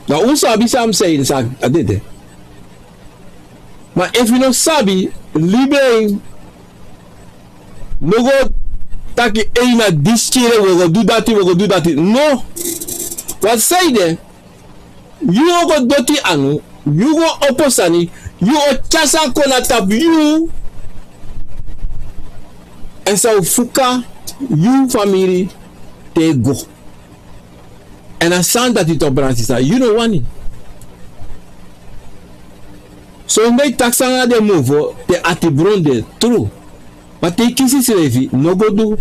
Dan un sabi san mi e taigi, san a dede. Ma efu yu no sabi, libi en. No go taki, ei, na disi kiri, wi o go du dati, wi o go du dati. No. Wan sani de, yu o go doti anu, yu go opo sani, yu o tyari sani kon na tapu yu. Èn san o fuka yu famiri te go. Èn a sani dati, toch, brada sisa, yu no wani. Son dei taki sani na den mofo te ati bron de tru. Ma te yu kisi yusrefi, no go du.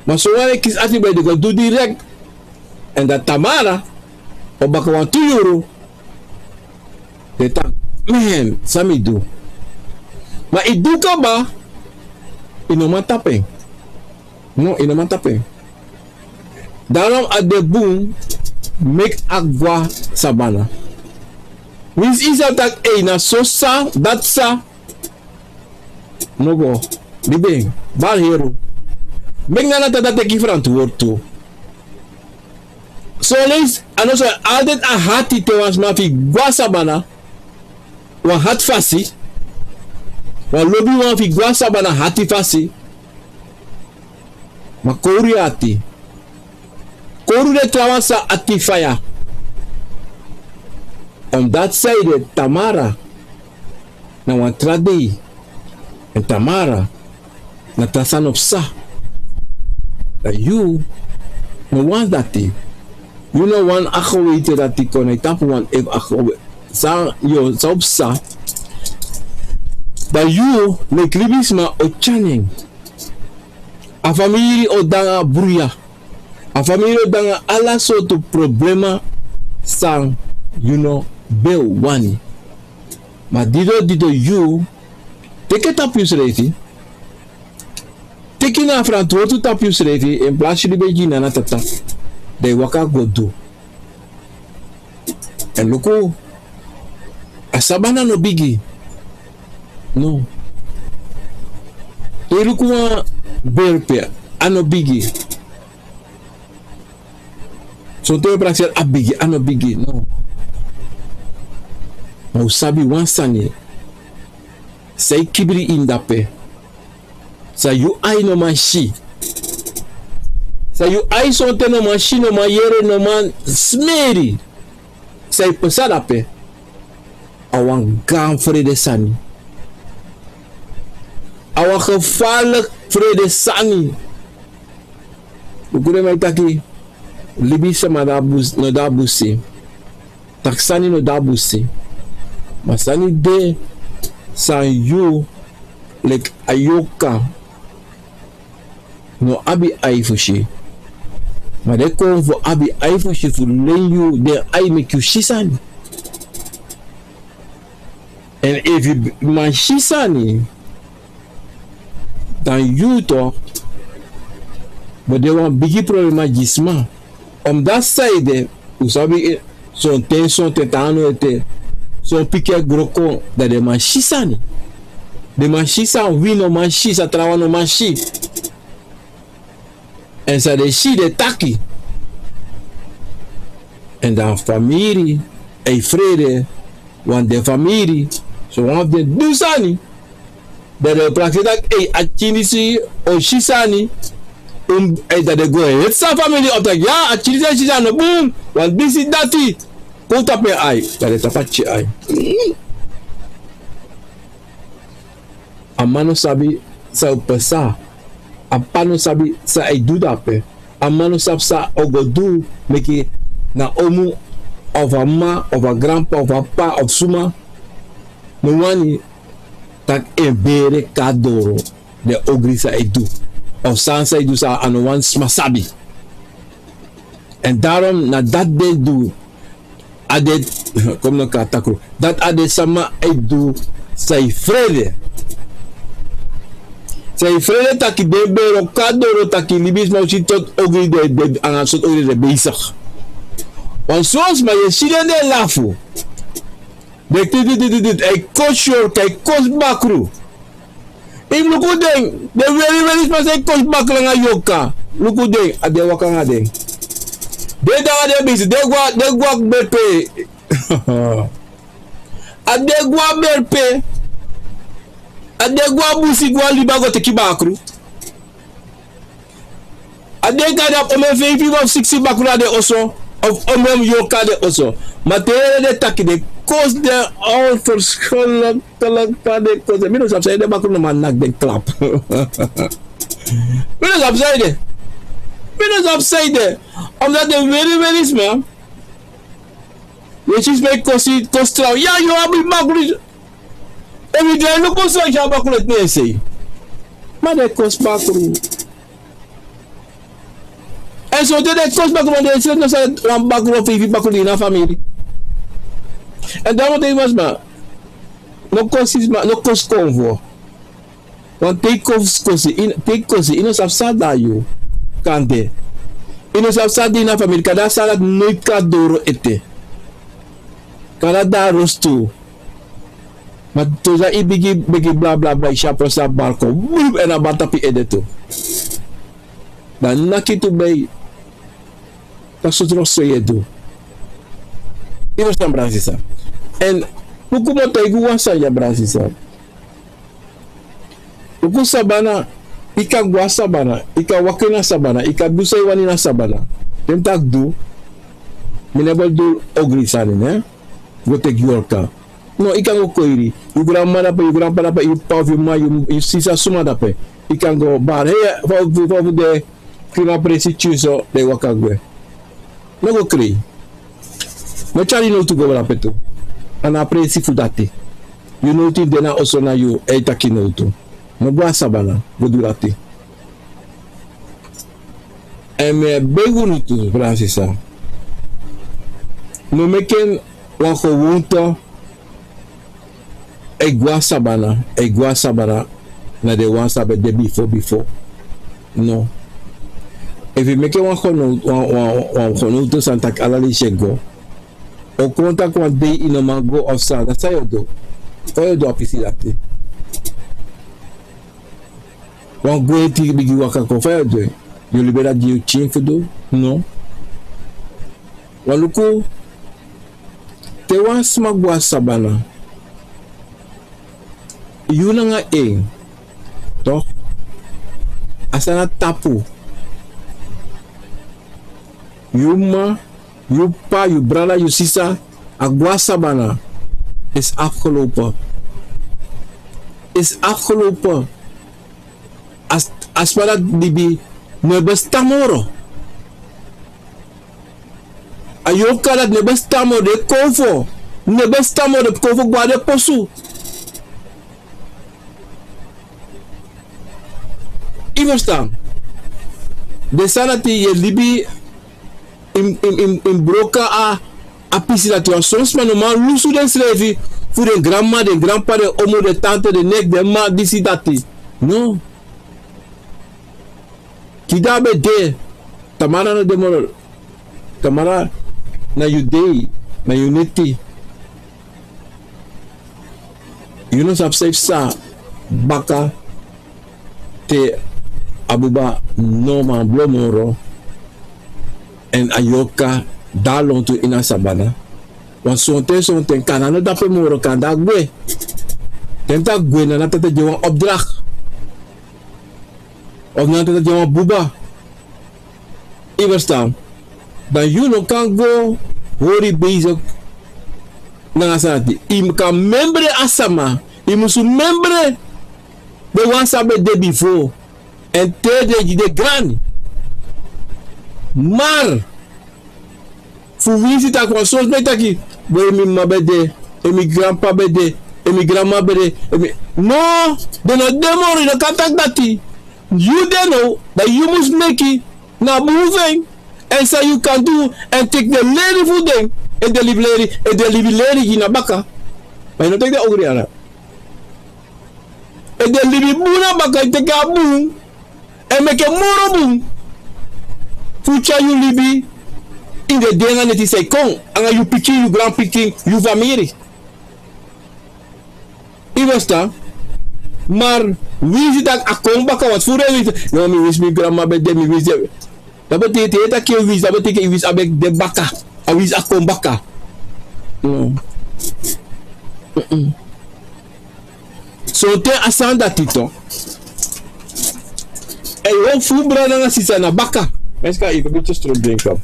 Ma son wan e kisi ati bron, den go du direkt. Èn dan Tamara o baka wantu yuru. Den taki, men, san mi du? Ma yu du kaba, yu no man tapu en. No, yu no man tapu en. Daarom a de bun meki a go na sabana. Winsi yu sabi taki, ei, na so sa, dati sa, no go. Libi en, bari heru. Meki na a tata teki yu ferantwortu. Son leisi, a no so, altijd a hati te wan sma fu yu go na sabana, wan hati fasi, wan lobiwan fu yu go na sabana hati fasi. Ma kowru yu ati. Kowru de trawan san ati faya. Omdati san ede, Tamara na wan tra dei. Èn Tamara na tra sani o psa. Dan yu no wani dati. Yu no wani a geweten dati kon na yu tapu, want efu a geweten san, yu o, san o psa, dan yu leki libisma o tyari en. A famiri o de nanga bruya. A famiri o de nanga ala sortu problema san yu no ben wani. Ma dido dido yu teki tapu yusrefi. Teki na a frantwortu tapu yusrefi, en plasi yu libi e gi nana tata, dan yu waka go du. Èn luku, a sabana no bigi. No. Te yu luku wan berpe, a no bigi. Sonten wi e prakseri a bigi, a no bigi, no. Ma un sabi wan sani. San e kibri ini dape. San yu ai no man si. San yu ai sonten no man si, no man yere, no man smeri. San e pasa dape. A wan gaan frede sani. A wan gevaarlijk frede sani. Luku den man e taki, libisama no de a busi. Taki sani no de a busi. Ma sani de san yu, leki a yorka, no abi ai fu si. Ma den kon fu abi ai fu si fu len yu den ai meki yu si sani. Èn efu yu man si sani, dan yu tu, bo de wan bigi problema gi sma. Omdati san ede, un sabi, sonten, sonten tan no ete, son pikin e gro kon, dan den man si sani. Den man si san wi no man si, san trawan no man si. Èn san den si den taki. Èn dan famiri e frede, want den famiri, so wan fu den du sani. Dan den o prakseri taki, ei, a pikin disi o si sani. Un, ei, dan den go e heti san famiri o taki, ya, a pikin disi e si sani, no bun, want disi dati. Kon tapu en ai, dan den tapu a pikin ai. A man no sabi san o pasa. A p'pa no sabi san a e du dape. A man no sabi san a o go du, meki na omu, of a m'ma, of a granp'pa, of a p'pa, of suma no wani taki en bere kon na doro, den ogri san a e du, of san san a e du san a no wani sma sabi. Èn daarom na dati den e du. A de, kon mi no kon na takru. Dati a de sama e du san e frede. San e frede taki den bere o kon na doro, taki libisma o si sortu ogri den, den, anga sortu ogri den bezig. Wan son sma yu e si den, den e lafu. Den titi titi titi, a e kosi yorka, a e kosi bakru. Yu mus luku den, den weri weri sma san e kosi bakru nanga yorka. Luku den, a den e waka nanga den. Den de nanga den bisi, den e gwe, den e gwe a berpe. A den e gwe a berpe. A den e gwe a busi gwe libi go teki bakru. A den kan de abi omeni feifi wan fu siksi bakru na den oso, of omeni yorka na den oso. Ma te yu yere den taki den kosi den, al verschillende klank fa den kosi den. Mi no sabi san ede, bakru no man naki den klap. Mi no sabi san ede. Mi no sabi san ede. Omdati den weri weri sma. Yu e si sma e kosi, kosi trawan. Ya, yu abi bakru. Efu yu drai luku so, yu si a bakru ete na en sei. Ma den e kosi bakru. Èn sonten den e kosi bakru, ma den e si no san wan bakru of feifi bakru de ini a famiri. Èn dan wan ten yu mus man, no kosi sma, no kosi konfo. Want te yu kosi, kosi, yu, te yu kosi, yu no sabi san de na yu. Kande yu no sabi san de ini a famiri, kande a sani dati noiti kon na doro ete. Kande a de na rostu. Ma te san yu bigi, bigi bla bla bla, yu si a prosi a bari kon, blup, èn a bari tapu yu ede tu. Dan naki tu bei. Taki sortu wroko so yu e du. Yu e ferstan, brada sisa. Èn luku mi o taigi wan sani ya, brada sisa. Luku sabana, yu kan go na sabana, yu kan waka ini a sabana, yu kan du san yu wani na sabana. Te mi taki du, mi no e bari du ogri sani, ne? Go teki yorka. No, yu kan go koiri. Yu granmama dape, yu granpapa dape, yu p'pa of yu m'ma, yu, yu sisa, suma dape. Yu kan go bari. Hei, fa, fa, fa fu de krin a presi tyari yu so, dan yu waka gwe. No go krei. No tyari yu nowtu go dape tu. A no a presi fu dati. Yu nowtu de na oso, na yu e taki nowtu. No go na sabana go du dati. Èn mi e begi unu tu, brada sisa. No meki en Wan gewoonte e gwe na sabana, e gwe na sabana, na den wan san ben de bifo bifo. No. Efu yu meki wan gewoonte, wan, wan, wan gewoonte sani taki ala leisi e go, o kon taki wan dei yu no man go of san, dan san yu o du? Fa yu o du a pisi dati? Wan gwenti bigin waka kon, fa yu o du en? Yu o libi en dati gi yu pikin fu du? No. Wan luku, te wan sma gwe na sabana, yu nanga en, toch, a sani na tapu. Yu mma, yu p'pa, yu brada, yu sisa, a gwe na sabana, is afgelopen. Is afgelopen. A s-, a sma dati libi no e bestaan moro. A yorka dati no e bestaan moro, den kowfu no e bestaan moro, den kowfu gwe na den posu. Yu e ferstan? Den sani dati yu e libi, yu mus, yu mus, yu mus, yu mus broko a, a pisi dati. Wan son sma no man lusu densrefi fu den granmama, den granp'pa, den omu, den tante, den neki, den mama, disi, dati. No. Tide a ben de, tamara no de moro. Tamara na yu dei, na yu neti. Yu no sabi san yu psa baka, te a buba no man blo moro, èn a yorka de na lontu ini a sabana. Wan sonten, sonten, kande a no de ape moro, kande a gwe. Te a gwe, na a tata gi en wan opdracht. Of na a tata gi en wan buba. Yu e ferstan? Dan yu no kan go hori bezig nanga a sani dati. Yu kan memre a sama. Yu musu memre den wan san ben de bifo. Èn te den gi den grani. Maar fu winsi taki wan son sma e taki, we, mi mama ben de, èn mi granp'pa ben de, èn mi granmama ben de, èn mi, no, den no de moro, yu no kan taki dati. Yu de now, dan yu mus meki na bun fu en, èn san yu kan du, èn teki den leri fu den, èn den libi leri, èn den libi leri gi yu na baka. Ma yu no teki den ogri dati. Èn den libi bun na baka, yu teki a bun, èn meki en moro bun. Fu tyari yu libi ini den dei nanga neti san e kon, anga yu pikin, yu granpikin, yu famiri. Yu e ferstan? Maar winsi taki a kon baka, want fu den winsi, no, mi winsi mi granmama ben de, mi winsi den. Dati betekent te yu e taki yu winsi, dati betekent yu winsi a ben de baka, a winsi a kon baka. No. Mm-mm. Sonten a sani dati tu. Èn yu o fu brada nanga sisa na baka. Mensen, kan even een beetje stroom drinken.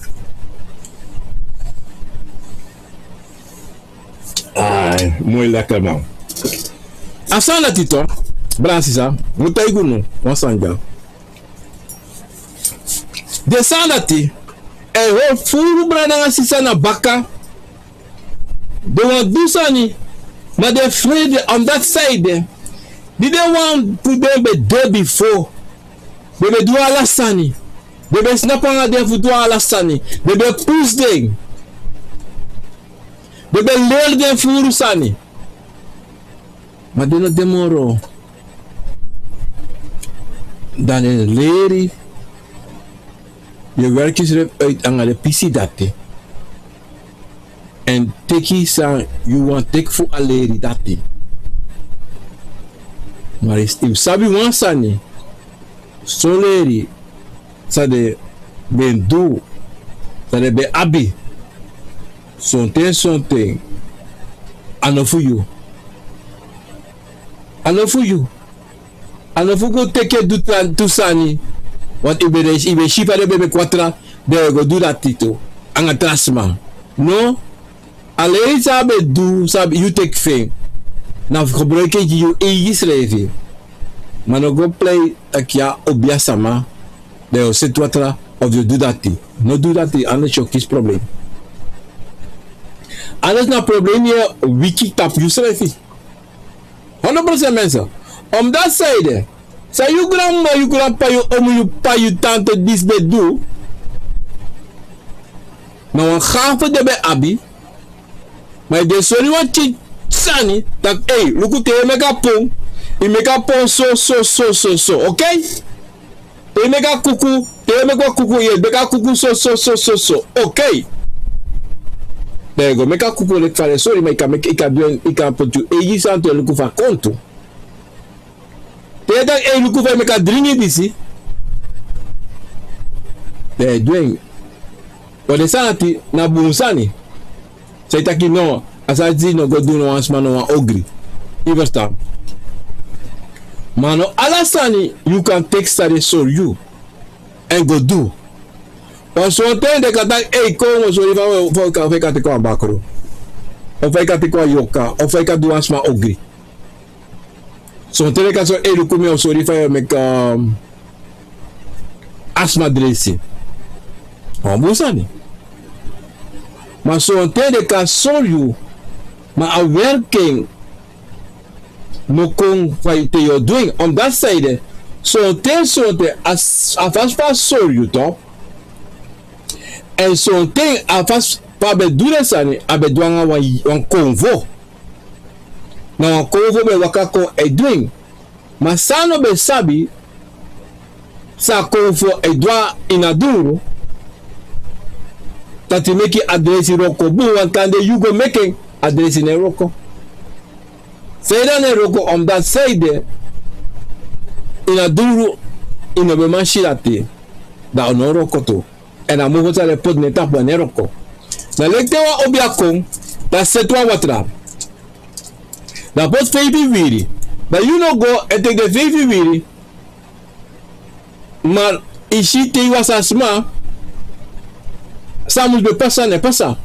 Ai, moi lekker, man. A sani dati tu, brada, sisa, mi o taigi unu wan sani dya. Den sani dati e hori furu brada nanga sisa na baka. Den wani du sani, ma den frede. Omdati sanede? Di den wan fu den ben de bifo, den ben du ala sani. Den ben snapu nanga den fu du ala sani. Den ben pusu den. Den ben leri den furu sani. Ma den no de moro. Dan den leri, yu e werki yusrefi uit nanga den pisi dati. Èn teki san yu wani teki fu a leri dati. Ma yu mus sabi wan sani. Son leri san den ben du, san den ben abi, sonten, sonten, a no fu yu. A no fu yu. A no fu go teki en du tra-, tu sani. Want yu ben, yu ben si fa den ben meki wan tra, dan yu e go du dati tu anga tra sma. No. A leri san a ben du, san yu teki fu en, na fu gebruiki en gi yu eigi srefi. Ma no go prei taki yu abi a sama, dan yu o seti wan tra of yu o du dati. No du dati, anders yu o kisi problem. Anders na problem yu e wiki tapu yusrefi. Hondro prosent, mensen. Omdati sanede? San yu granmama, yu granp'pa, yu omu, yu p'pa, yu tante disi ben du, na wan gafe den ben abi. Ma yu de sori wan titi sani, taki ei, luku te yu e meki a pon, yu meki a pon so, so, so, so, so, okei? Te yu meki a kuku, te yu meki wan kuku, yu e meki a kuku so, so, so, so, so, okei? Dan yu go meki a kuku leki fa den sori, ma yu kan meki, yu kan du en, yu kan poti yu eigi sani tu e luku fu a kontu. Te yu e taki ei, luku fa yu meki a dringi disi. Dan yu e du en. Ma den sani dati na bun sani. San yu taki no, a sani disi no go du no wan sma, no wan ogri. Yu ferstan? Ma no ala sani yu kan teki san den sori yu èn go du. Wan sonten den kan taki ei, kon, wi o sori yu fa yu kan, fa yu kan teki wan bakru, of fa yu kan teki wan yoka, of fa yu kan du wan sma ogri. Sonten den kan sori, ei, luku, mi o sori yu fa yu o meki, um, a sma dresi. A wan bun sani. Ma sonten den kan sori yu, ma a werking no kon fa yu, te yu o du en. Omdat san ede, sonten, sonten a s-, a fasi fa a sori yu tu. Èn sonten a fasi fa a ben du den sani, a ben du anga wan, wan konfo. Na wan konfo ben waka kon e du en. Ma san a no ben sabi, san a konfo e du a ini a dungru, dati meki a dresi wroko bun, want kande yu go meki en, a dresi no e wroko. Saide a no e wroko? Omdat san ede, ini a dungru yu no ben man si dati, dan a no o wroko tu. Èn a mofo san den poti na en tapu, a no e wroko. Dan leki te wan obia kon, dan a seti wan watra. Dan a poti feifi wiri. Dan yu no go e teki den feifi wiri. Ma yu si, te yu wasi a sma, san mus ben pasa, no e pasa.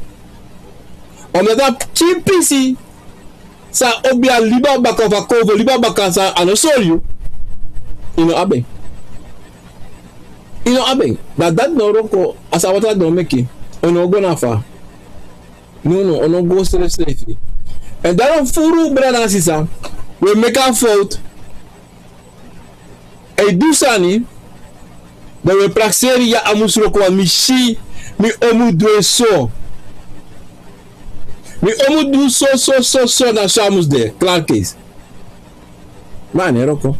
Omdat a pikin pisi san obia liba baka, of a konfo liba baka, san a no sori yu, yu no abi en. Yu no abi en. Dan dati no o wroko, a san a watra dati no o meki. A no o go na fa. No, no, a no o go srefsrefi. Èn daarom furu brada nanga sisa, wi e meki a fowtu. A e du sani, dan wi e prakseri, ya, a mus wroko, want mi si mi o mu du en so. Mi o mu du so, so, so, so, na so a mus de, klaar keis. Ma a no e wroko.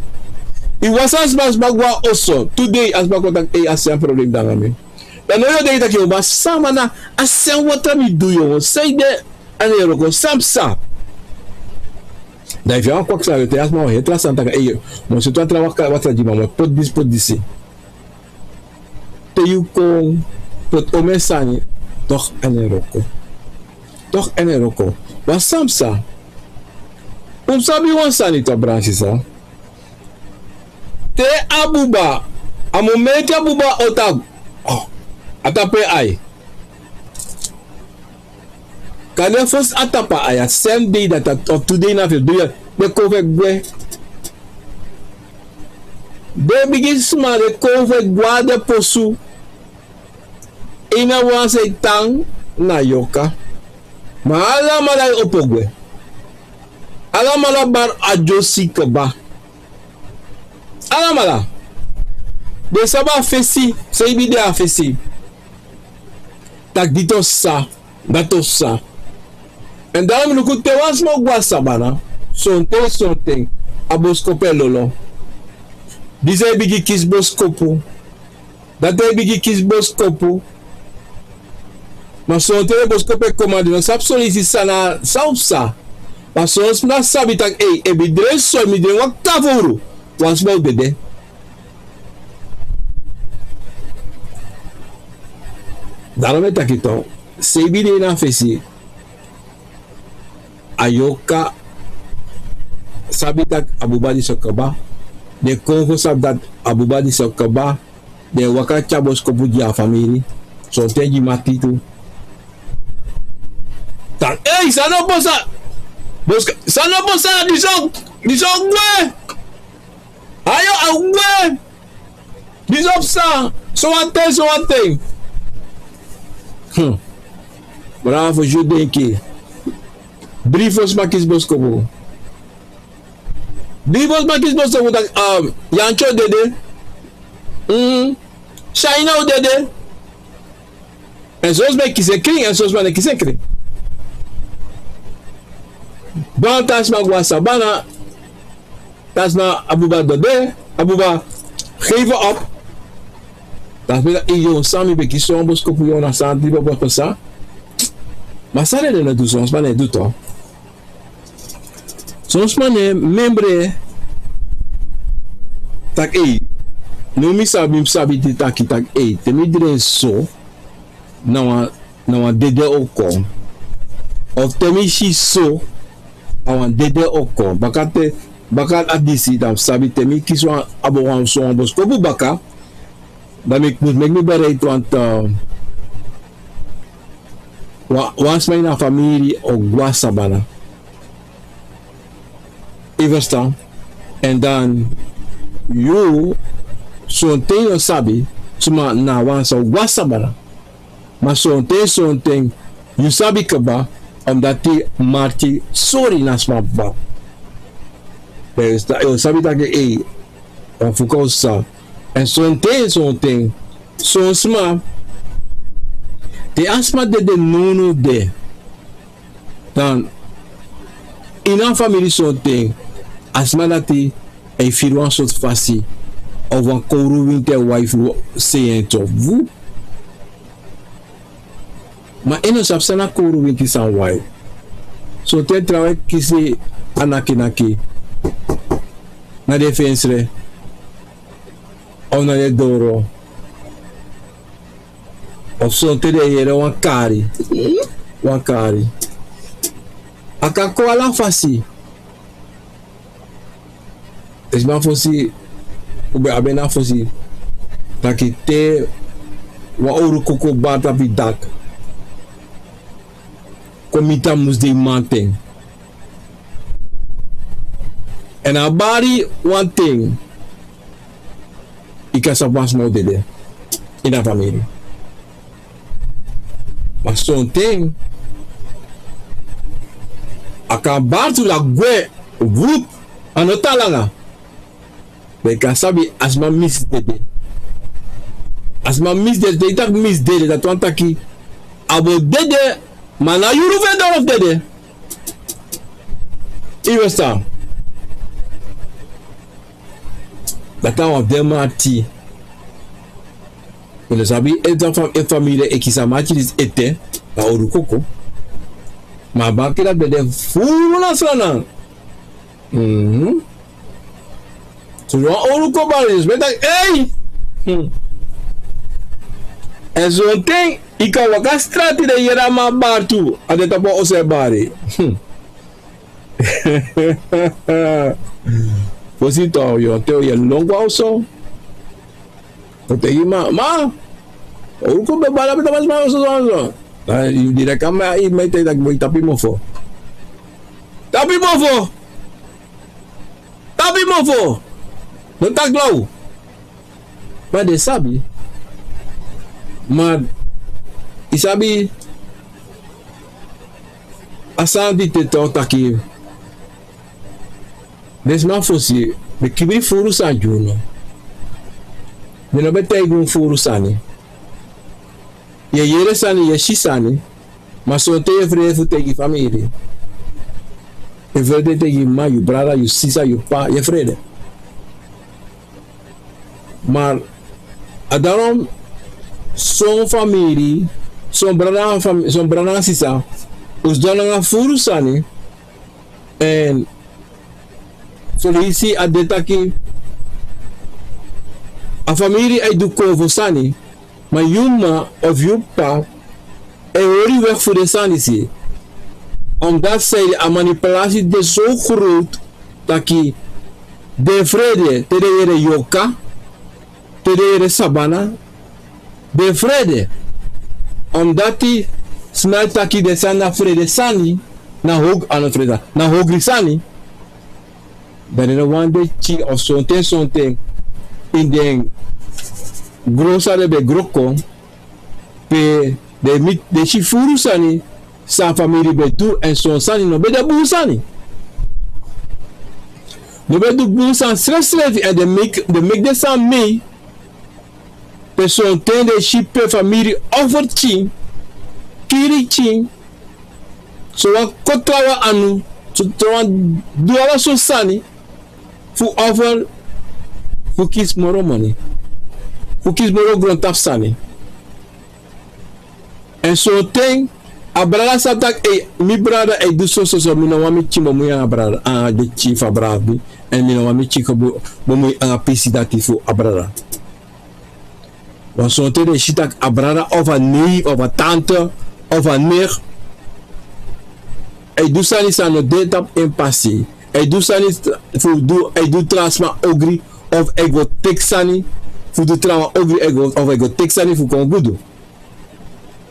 Yu wasi a sma, a sma go na oso, tu dei a sma kon taki, ei, a si a problem nanga mi. Dan now yu o denki taki, yu, ma sama na a sani, watra mi du, yu, saide a no e wroko, san psa? Dan efu yu a wan kwaksa, yu o taigi a sma wan heri tra sani taki, ei, mi o seti wan tra watra gi mi, mi o poti disi, poti disi. Te yu kon poti omeni sani, toch a no e wroko. Toch a no e wroko. Ma san psa? Un sabi wan sani toch, brada nanga sisa. Te a buba, a momenti a buba o tapu, oh, a tapu en ai. Kande fosi a tapu a ai, a srefi dei dati, of tu dei na fesi, den konfo e gwe. Den bigi sma, den konfo e gwe a den posu. Ini a wan se tan na yoka. Ma alamala e opo gwe. Alamala bari a dyosi kaba. Alamala. Den sabi a fesi, san e de a fesi. Taki diti o psa, dati o psa. Èn daarom luku, te wan sma o go na sabana, sonten, sonten a boskopu e lolo. Disi e bigin kisi boskopu. Dati e bigin kisi boskopu. Ma sonten den boskopu e kon, ma den no sabi solisi san na, san o psa. Ma son sma sabi taki, ei, efu mi dresi so, mi dresi wan kafowru, wan sma o dede. Daarom mi e taki toch, san e de na fesi, a yoka sabi taki a buba disi o kaba. Den konfo sabi taki a buba disi o kaba. Den e waka tyari boskopu gi a famiri. Sonten gi mati tu. Dan, ei, san no pasa? Bosko-, san no pasa, disi o, disi o gwe. Ayo, a gwe. Disi o psa, sowan ten, sowan ten. Hmm. Bravo, yu denki. Dri fosi sma kisi boskopu. Dri fosi sma kisi boskopu taki, um, Yantyo dede. Mm. Shaina o dede. Èn son sma e kisi en krin, èn son sma no e kisi en krin. Dan te a sma go na sabana, te a sma, a buba dede, a buba geven op. Dan a sma e taki: "Ei, yu san mi ben kisi so wan boskopu yu na san di ben pasa." Ma san den no e du, son sma no e du toch. Son sma no e memre taki: "Ei, now mi sabi, mi sabi di taki, taki, ei, te mi dren so, na wan, na wan dede o kon. Of te mi si so, na wan dede o kon." Baka te, baka a disi, dan mi sabi te mi kisi wan, a bo wan, so wan boskopu baka, dan mi mus meki mi bereid, want, eh, wan, wan sma ini a famiri o go na sabana. Yu e ferstan? En dan yu, sonten yu no sabi suma na a wan san o go na sabana. Ma sonten, sonten yu sabi kaba, omdati marki sori na sma baka. Dan yu sa-, yu sabi taki, ei, wan fuka o sisa. En sonten, sonten, son sma, te a sma dede nownow de, dan ini a famiri sonten, a sma dati e firi wan sortu fasi, of wan kowru winti e wai fu sei en tu. Ma en no sabi san na kowru winti san wai. Sonten trawan e kisi a naki naki na den fensre, of na den doro. Of sonten den e yere wan kari. Wan kari. A kan kon ala fasi. Esi man fosi, un ben abi en na fosi, taki te wan owru koko bari tapu yu dak, kon miti a musdei mamanten. Èn a bari wanten, yu kan sabi wan sma o dede ini a famiri. Ma sonten a kan bari tu, dan a gwe, vup, a no tan langa. Dan yu kan sabi a sma misi dede. A sma misi dede, te yu taki misi dede, dati wani taki a bo dede, ma na yuru fu en doro fu dede. Yu e ferstan? Dati na wan fu den marki. Mi no sabi efu den fa-, efu famiri e kisi a marki disi ete, na owru koko. Ma a marki dati ben de furu na Sranan. Mhm. So wan owru koko bari, dus mi e taki, ei! Hmm. Èn sonten yu kan waka strati, den yere a man bari tu, a de tapu a oso e bari. Hmm. Fosi tu, yu o te yu e lon go a oso. O taigi ma, ma, owru koko ben bari, a ben tapu a sma oso so, so. Dan yu direkt a man, yu man e taigi taki: "Boi, tapu yu mofo. Tapu yu mofo. Tapu yu mofo. No taki law." Ma den sabi. Ma yu sabi, a sani di te tok taki, den sma fosi ben kibri furu sani gi unu. Den no ben taigi unu furu sani. Yu e yere sani, yu e si sani, ma sonten yu e frede fu taigi famiri. Yu e frede taigi yu m'ma, yu brada, yu sisa, yu p'pa, yu e frede. Ma a daarom son famiri, son brada, fam-, son brada nanga sisa, un sidon nanga furu sani, èn son leisi a de taki a famiri e du kownu sani, ma yu m'ma of yu p'pa e hori yu weg fu den sani disi. Omdat sei a manipulatie de so groot taki den e frede te den yere yorka, te den yere sabana, den e frede. Omdat den e taki den sani na frede sani, na hog-, a no frede, na hogri sani. Dan den no wani den pikin of sonten sonten ini den gron san den ben gro kon, pe den miti, den si furu sani san famiri ben du, èn son sani no ben de bun sani. No ben du bun sani srefsrefi, èn den meki, den meki den sani mei. Pe sonten den si pe famiri offer pikin, kiri pikin, so wan kon trawan anu, So trawan du ala sortu sani fu offer fu kisi moro moni, fu kisi moro grontapu sani. Èn sonten a brada sabi tak' ei, mi brada e du sososo, mi no wani mi pikin bemui nanga a brada, nanga den pikin fu a brada fu mi. Èn mi no wani mi pikin kon bemui nanga pisi dati fu a brada. Wan sonten den si tak' a brada of a neef of a tante of a nicht e du sani san no de tapu en pasi. E du sani fu du, e du tra sma ogri, of e go teki sani fu du trawan ogri, e go, of e go teki sani fu kon gudu.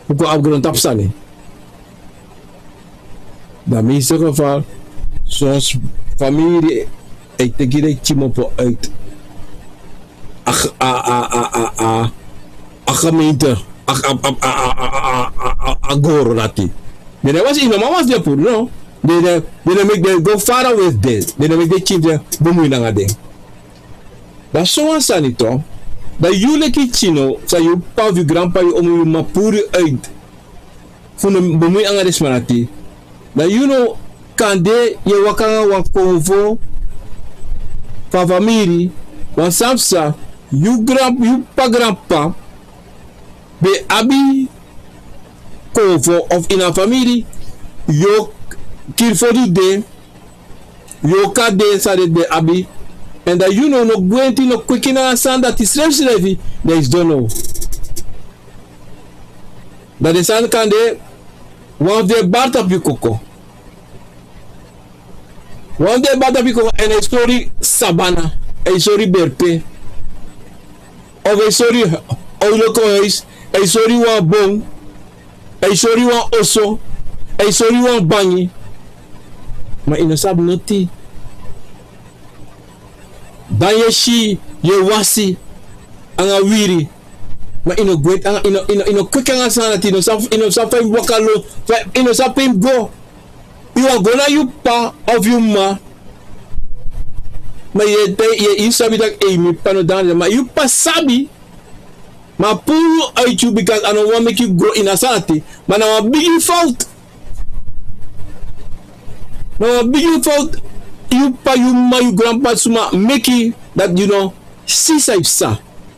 Fu kon abi grontapu sani. Dan mi seke fa son famiri e teki den kmopo uit a, a, a gemeente, a, a goro dati. Den no wasi, yu no man wasi den puru, no. Den, den, den no meki den go fara we fu den. Den no meki den pikin fu den bemui nanga den. Dan sowan sani tu, dan yu leki pikin no, san yu p'pa fu yu granp'pa, yu omu, yu m'ma puru yu uit fu no bemui nanga den sma dati. Dan yu no, kande yu e waka nanga wan konfo fu a famiri, wan sani psa, yu gran, yu p'pa granp'pa ben abi konfo of ini a famiri, yu o kiri fodu den, yu o kari den san den abi. Èn dan yu no, no gwenti, no kweki nanga a sani dati srefsrefi, dan yu sidon now. Dan den sani kande wan fu den e bari tapu yu koko. Wan fu den e bari tapu yu koko, èn e sori sabana, e sori berpe, of e sori owloko huis, e sori wan bon, e sori wan oso, e sori wan bangi. Ma yu no sabi noti. Dan yu e si, yu e wasi nanga wiri. Ma yu no gwenti, yu no, yu no, yu no kweki nanga a sani dati, yu no sabi, yu no sabi fa yu mus waka lon, fa, yu no sabi pe yu mus go. Yu wani go na yu p'pa of yu m'ma. Ma yu e, yu e, yu sabi tak' ei, mi p'pa no de nanga den. Ma yu p'pa sabi. Ma a puru uit yu, bika a no wani meki yu gro ini a sani dati. Ma na wan bigi fowtu. Na wan bigi fowtu yu p'pa, yu m'ma, yu granp'pa, suma meki, dati yu no si san yu psa.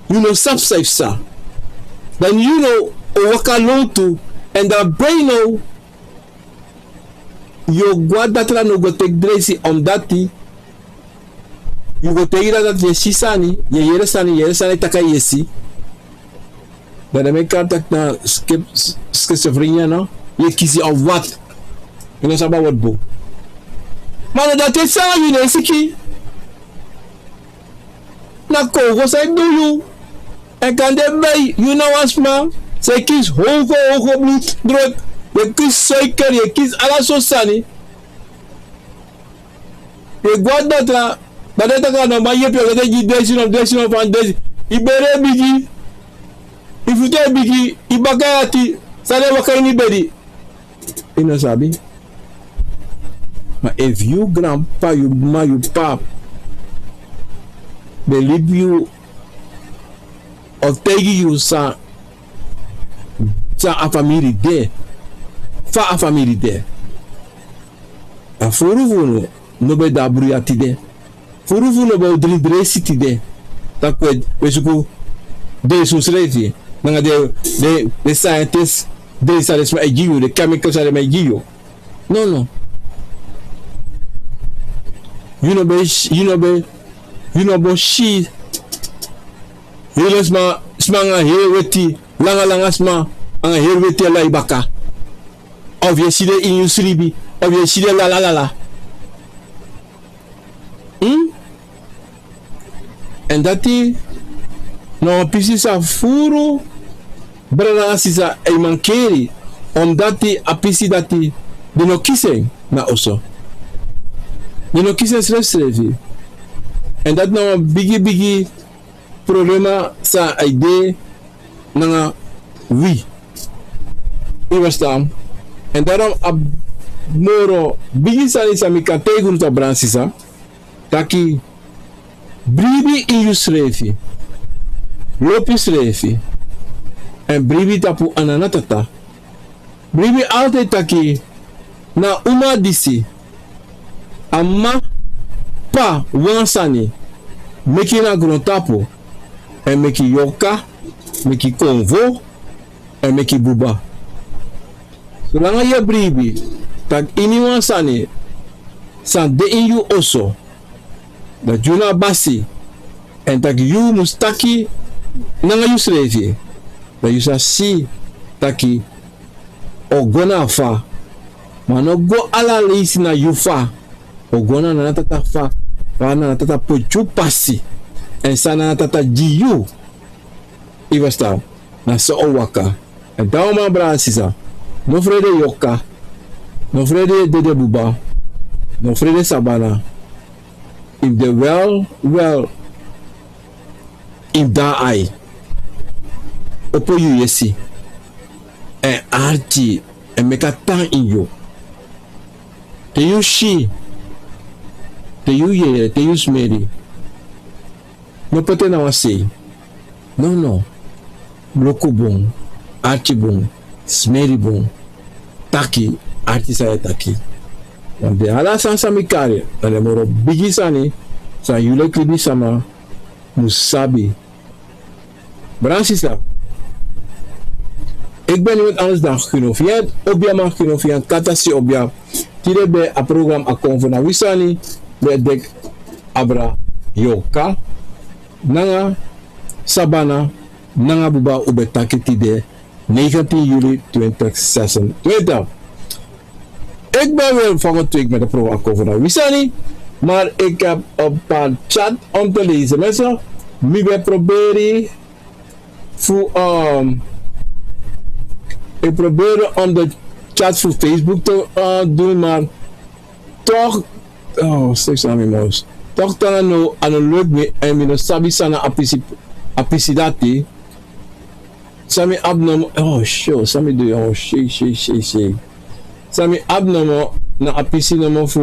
Yu no sabi san yu psa. Dan yu no o waka lontu. Èn dan ben now yu o go a datra, no go teki dreisi, omdati yu go taigi datra dati yu e si sani, yu e yere sani, yu e yere sani e taki a yesi. Dan den meki kari taki na ske, skizofrenia, no? Yu e kisi of wat. Yu no sabi a wortu bun. Ma na dati e sani, yu no e siki. Na konfo san e du yu. Èn kande bai, yu na wan sma san e kisi hoge, hoge bloeddruk, yu e kisi suiker, yu e kisi ala sortu sani. Yu e go a datra, dan den taki a no man yepi yu, a go e gi yu dreisi, no, dreisi, no, fan dreisi. Yu bere e bigi, yu futu e bigi, yu baka e ati, san den e waka ini bedi. Yu no sabi. Ma efu yu granp'pa, yu m'ma, yu p'pa ben libi yu of taigi yu san, san a famiri de, fa a famiri de, dan furu fu unu no ben de a bruya tide. Furu fu unu no ben o dringi dreisi tide. Taki we, we suku dreisi unsrefi nanga den, den, den scientist dreisi san den sma e gi yu, den chemical san den man e gi yu. No, no. Yu no ben, yu no ben, yu no ben o si heri sma, sma nanga heri weti, langa langa sma nanga heri weti e lai baka. Of yu e si den ini yu sribi, of yu e si den lala lala. Hmm? Èn dati na wan pisi san furu brada nanga sisa e mankeri, omdati a pisi dati den no kisi en na oso. Den no kisi en srefsrefi. Èn dati na wan bigi bigi problema san a e de nanga wi. Yu e ferstan? Èn daarom a moro bigi sani san mi kan taigi unu, brada nanga sisa, taki bribi ini yusrefi, lobi yusrefi, èn bribi tapu Anana Tata. Bribi altijd taki na a uma disi, A mama, p'pa, wan sani, meki na grontapu, èn meki yorka, meki konfo, èn meki buba. Solanga yu e bribi tak' iniwan sani san de ini yu oso, dati yu na a basi, èn tak' yu mus taki nanga yusrefi, dan yu sa si tak' o go na a fa. Ma no go ala leisi na yu fa. O go na Nana Tata fa, fa Nana Tata poti yu pasi, èn san Nana Tata gi yu. Yu e ferstan? Na so o waka. Èn dan, o man, brada, sisa, no frede yorka, no frede dede buba, no frede sabana. Yu mus de wel, wel ini a ai. Opo yu yesi èn arki, èn meki a tan ini yu. Te yu si, te yu yere, te yu smeri, no poti en na wan sei. No, no. Luku bun, arki bun, smeri bun, taki, arki san yu e taki. Want den ala sani san mi kari, na den moro bigi sani san yu leki libisama mus sabi. Brada, sisa, ik ben niemand anders dan Gino Vian, Obia, man, Gino Vian, Katasi Obia. Tide ben a program A Konfo na Wi Sani, ben deki abra yorka nanga sabana nanga buba. Un ben taki tide, negentien juli twintig zesentwintig. Ik ben weer volgende week met het programma A Konfo na Wi Sani, maar ik heb een paar chat om te lezen. Mensen, mi ben proberi fu, um, ik probeerde om de chat voor Facebook te, uh, doen, maar toch, oh, steeds aan mijn mouse. Toch, dan no, a no lukt mi, en mi no sabi san na a pisi, a pisi dati. San mi abi nomo, oh, sure, san mi du, oh, shei, shei, shei, shei. San mi abi nomo na a pisi nomo fu,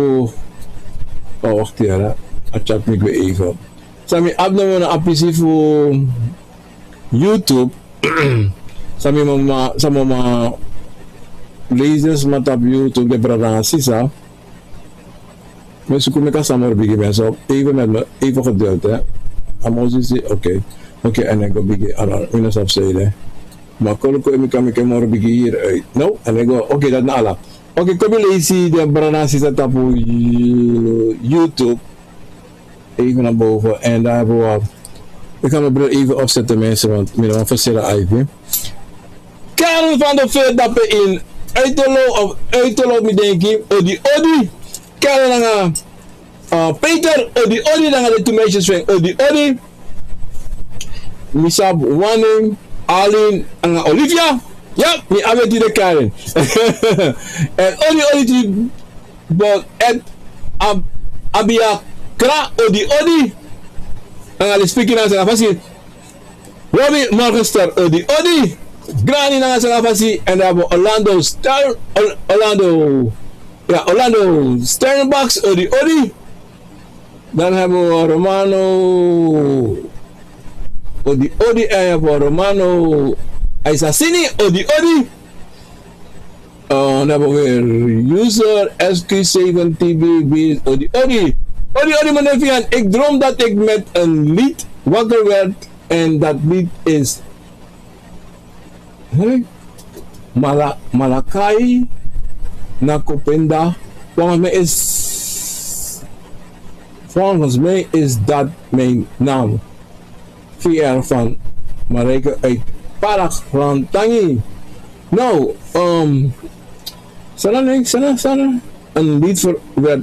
oh, wacht hier, hè. A chat mi gwe even. San mi abi nomo na a pisi fu YouTube. San mi mama, san mi mama, lezen sma tapu YouTube, den brada nanga sisa. Mi e suku meki a sa moro bigi, mensen, even met me, even geduld, hè. A mouse disi, oké. Oké, en a e go bigi, ala, mi no sabi san ede. Ma koluku, mi kan meki en moro bigi hier uit. No, en a e go, oké, dati na ala. Oké, kon mi leisi den brada nanga sisa tapu You-, YouTube. Even naar boven. En daar hebben we, ik ga mijn bril even opzetten, mensen, want mi no wan versera a ifi. Karen van de Veer dape in Uitelo of Uitelo, mi denki, odi odi. Karen nanga, uh, Peter, odi odi, nanga de tu meisjes fu en, odi odi. Mi sabi wan nen, Alin nanga Olivia. Ya, mi abi tide Karen. En odi odi tu, but et ab-, Abia Kra, odi odi. Nanga Lespeki nanga sanga fasi. Robbie Morgenster, odi odi. Granny nanga sanga fasi. En dan hebben we Orlando Ster-, Or-, Orlando. Ja, Orlando Sternbaks, odi odi. Dan hebben we Romano. Odi odi, en hebben we Romano Aisasini, odi odi. Uh, dan hebben we weer user S Q zeven T B B, odi odi. Odi odi, meneer Vian. Ik droom dat ik met een lied wakker werd en dat lied is, hè? Mala-, Malakai Nakupenda. Volgens mij is, volgens mij is dat mijn naam. V R van Marijke uit Parag, Grantangi. Nou, um, Sana, nee, Sana, Sana. Een lied voor, werd,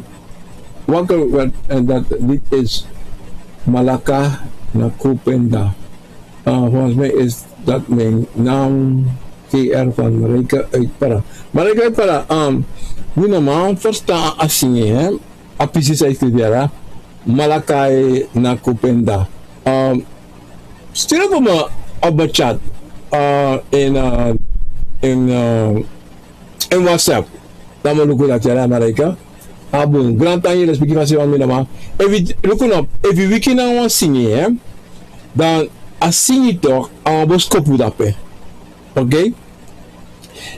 wakker werd en dat lied is Malaka Nakupenda. Uh, volgens mij is dat mijn naam, K R van Marijke uit Para. Marijke uit Para, um, mi no man verstan a singi, hè? A pisi san yu skrifi dya, Malakai Nakupenda. Um, stuur hem voor me op de chat. Uh, in, uh, in, uh, in WhatsApp. Dan mi luku dati, Malaika. A bun, grantangi, respeki, fasi wan mi no man. Efu yu luku no, efu yu wiki na wan singi, hè, dan a singi toch, a wan boskopu dape. Oké?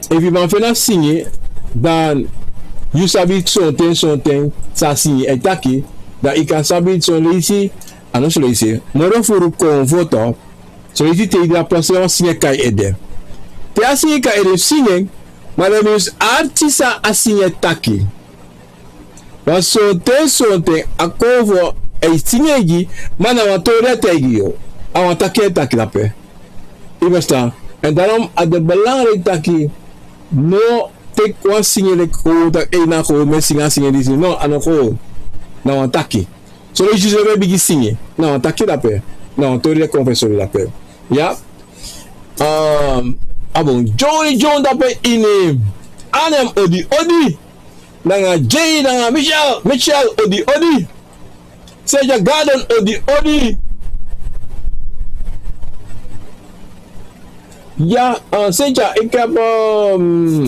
Efu yu man feni a singi, dan yu sabi sonten sonten san a singi e taki, dan yu kan sabi son leisi, a no son leisi, moro furu konfo tu. Son leisi te yu de a pasi dan wan singi e kai ede. Te a singi kai ede, yu singi en, ma dan yu mus arki san a singi e taki. Wan sonten sonten a konfo e singi en gi, ma na wan tori a taigi yu, a wan taki e taki dape. Yu ferstan? Èn darom a de belangrijk taki no teki wan singi leki gewoon taki ei na gewoon mi e singi a singi disi. No, a no gewoon. Na wan taki. Son leisi yu si yu ben bigin singi, na wan taki dape. Na wan tori e kon fu e sori dape. Ya. Ehm, a bun. Johnny John dape ini Arnhem, odi odi. Nanga Jay, nanga Michel, Michel, odi odi. Seja Garden, odi odi. Ya, eh, Seja, ik heb, ehm,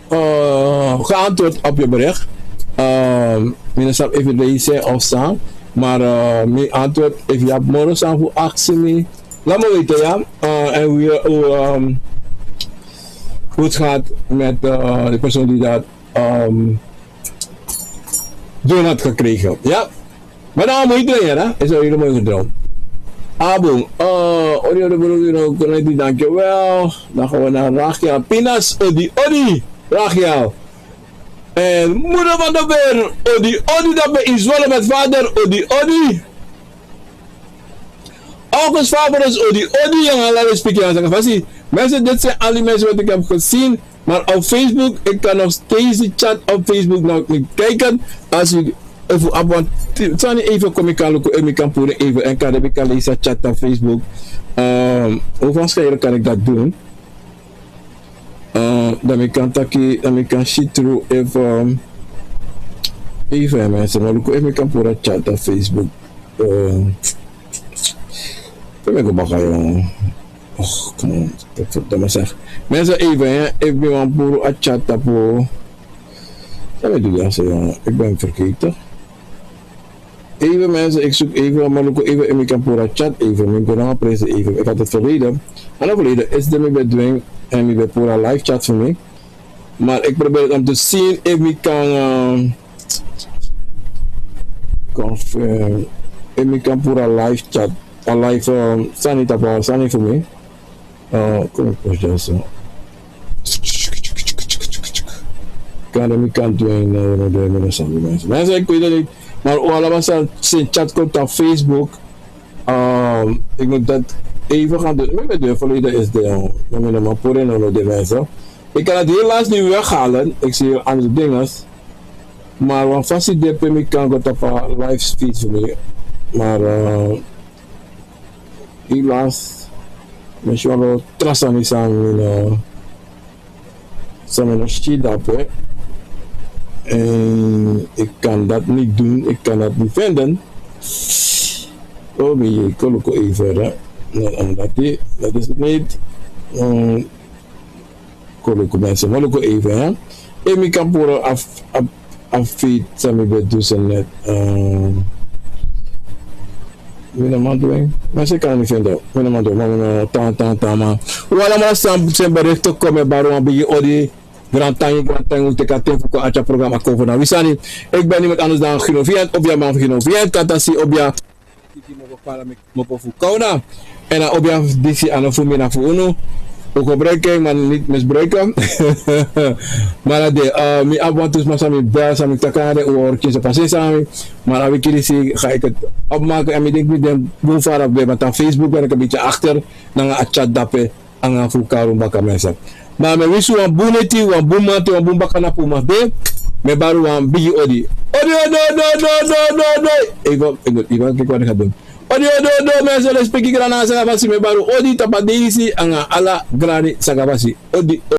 eh, geantwoord op je bericht. Ehm, mi no sabi efu yu leisi en of san, maar, eh, mi antwoord, efu yu abi moro sani fu aksi mi, laat me weten, ya. Eh, en wie, hoe, ehm, hoe het gaat met, eh, de persoon die dat, ehm, Donald gekregen. Ya. Maar dan moet je erin, hè? Is een hele mooie gedroom. A bun, eh, odi odi bun, odi odi, dankjewel. Dan gaan we naar Rachel. Pinas, odi odi, Rachel. En moeder van de beer, odi odi, dape in Zwolle met vader, odi odi. August Fabrus, odi odi, nanga ala respect nanga sakafasi. Mensen, dit zijn al die mensen wat ik heb gezien. Maar op Facebook, ik kan nog steeds de chat op Facebook nog niet kijken. Als u, efu abi wan sani, even kon mi kan luku, efu mi kan puru en even, en kan, dan mi kan leisi a chat op Facebook. Ehm, hoe waarschijnlijk kan ik dat doen? Eh, dan mi kan taki, dan mi kan see through efu, ehm, even, mensen, maar luku efu mi kan puru a chat op Facebook. Eh, pe mi go baka, yongu. Och, come on. Dat, dat, dat moet zeggen. Mensen, even, hè. Efu mi wani puru a chat tapu. San mi du dya so, yongu. Ik ben vergeten. Even, mensen, ik zoek even, maar luku even, efu mi kan puru a chat even. Mi go nanga prijs even. Ik had het verleden. En het verleden is de mi ben dwing en mi ben puru a live chat voor mij. Maar ik probeer het om te zien efu mi kan, eh, confirm. Efu mi kan puru a live chat, a live, eh, sani tapu, sani fu mi. Eh, kon mi posi dya so. Kan mi kan du en, eh, no, no, no, no, no, mensen. Mensen, ik weet het niet. Maar u allemaal zijn, zijn chat komt op Facebook. Ehm, ik moet dat even gaan doen. Mi ben de verleden is de, eh, mi ben de man puru en no, no, de mensen. Ik kan het helaas niet weghalen. Ik zie heel andere dingen. Maar wan fasi de pe mi kan go tapu a live feed fu mi. Maar, eh, helaas, mi si wan tra sani san mi no, san mi no si dape. En ik kan dat niet doen, ik kan dat niet vinden. Oh, mi kon luku even, hè. No, omdat die, dat is het niet. Ehm, Kon luku, mensen, maar luku even, hè. Efu mi kan puru a, a, a feed san mi ben du so net. Ehm, mi no man du en. Mensen, kan niet vinden. Mi no man du en, maar mi no tan, tan, tan, man. U allemaal san, san berichten komen, bari wan bigi odi. Grantangi, grantangi, un teki a ten fu kon arki a programma Konfo na wi sani. Ik ben niemand anders dan Gino Vian, obia man fu Gino Vian, kan taki obia. Titi Moko Pala, mi kmopo fu Kawna. En a obia disi a no fu mi, na fu unu. Un gebruik en, maar niet misbruiken. Maar a de, eh, mi abi wantu sma san mi bel, san mi taki nanga den, un o hori kin so pasensi nanga mi. Maar a wiki disi ga ik het opmaken. En mi denki mi de bun fara, ben, want a Facebook ben ik een beetje achter. Nanga a chat dape. Nanga fu kari un baka, mensen. Ma mi e winsi un wan bun neti, wan bun mamanten, wan bun baka na pu un man de. Mi e bari un wan bigi odi. Odi, odi, odi. Even, even, even, kijk wat ik ga doen. Odi, odi, odi, mensen, respeki, grani nanga saka fasi, mi e bari un odi tapu a dei disi nanga ala grani saka fasi. Odi, odi.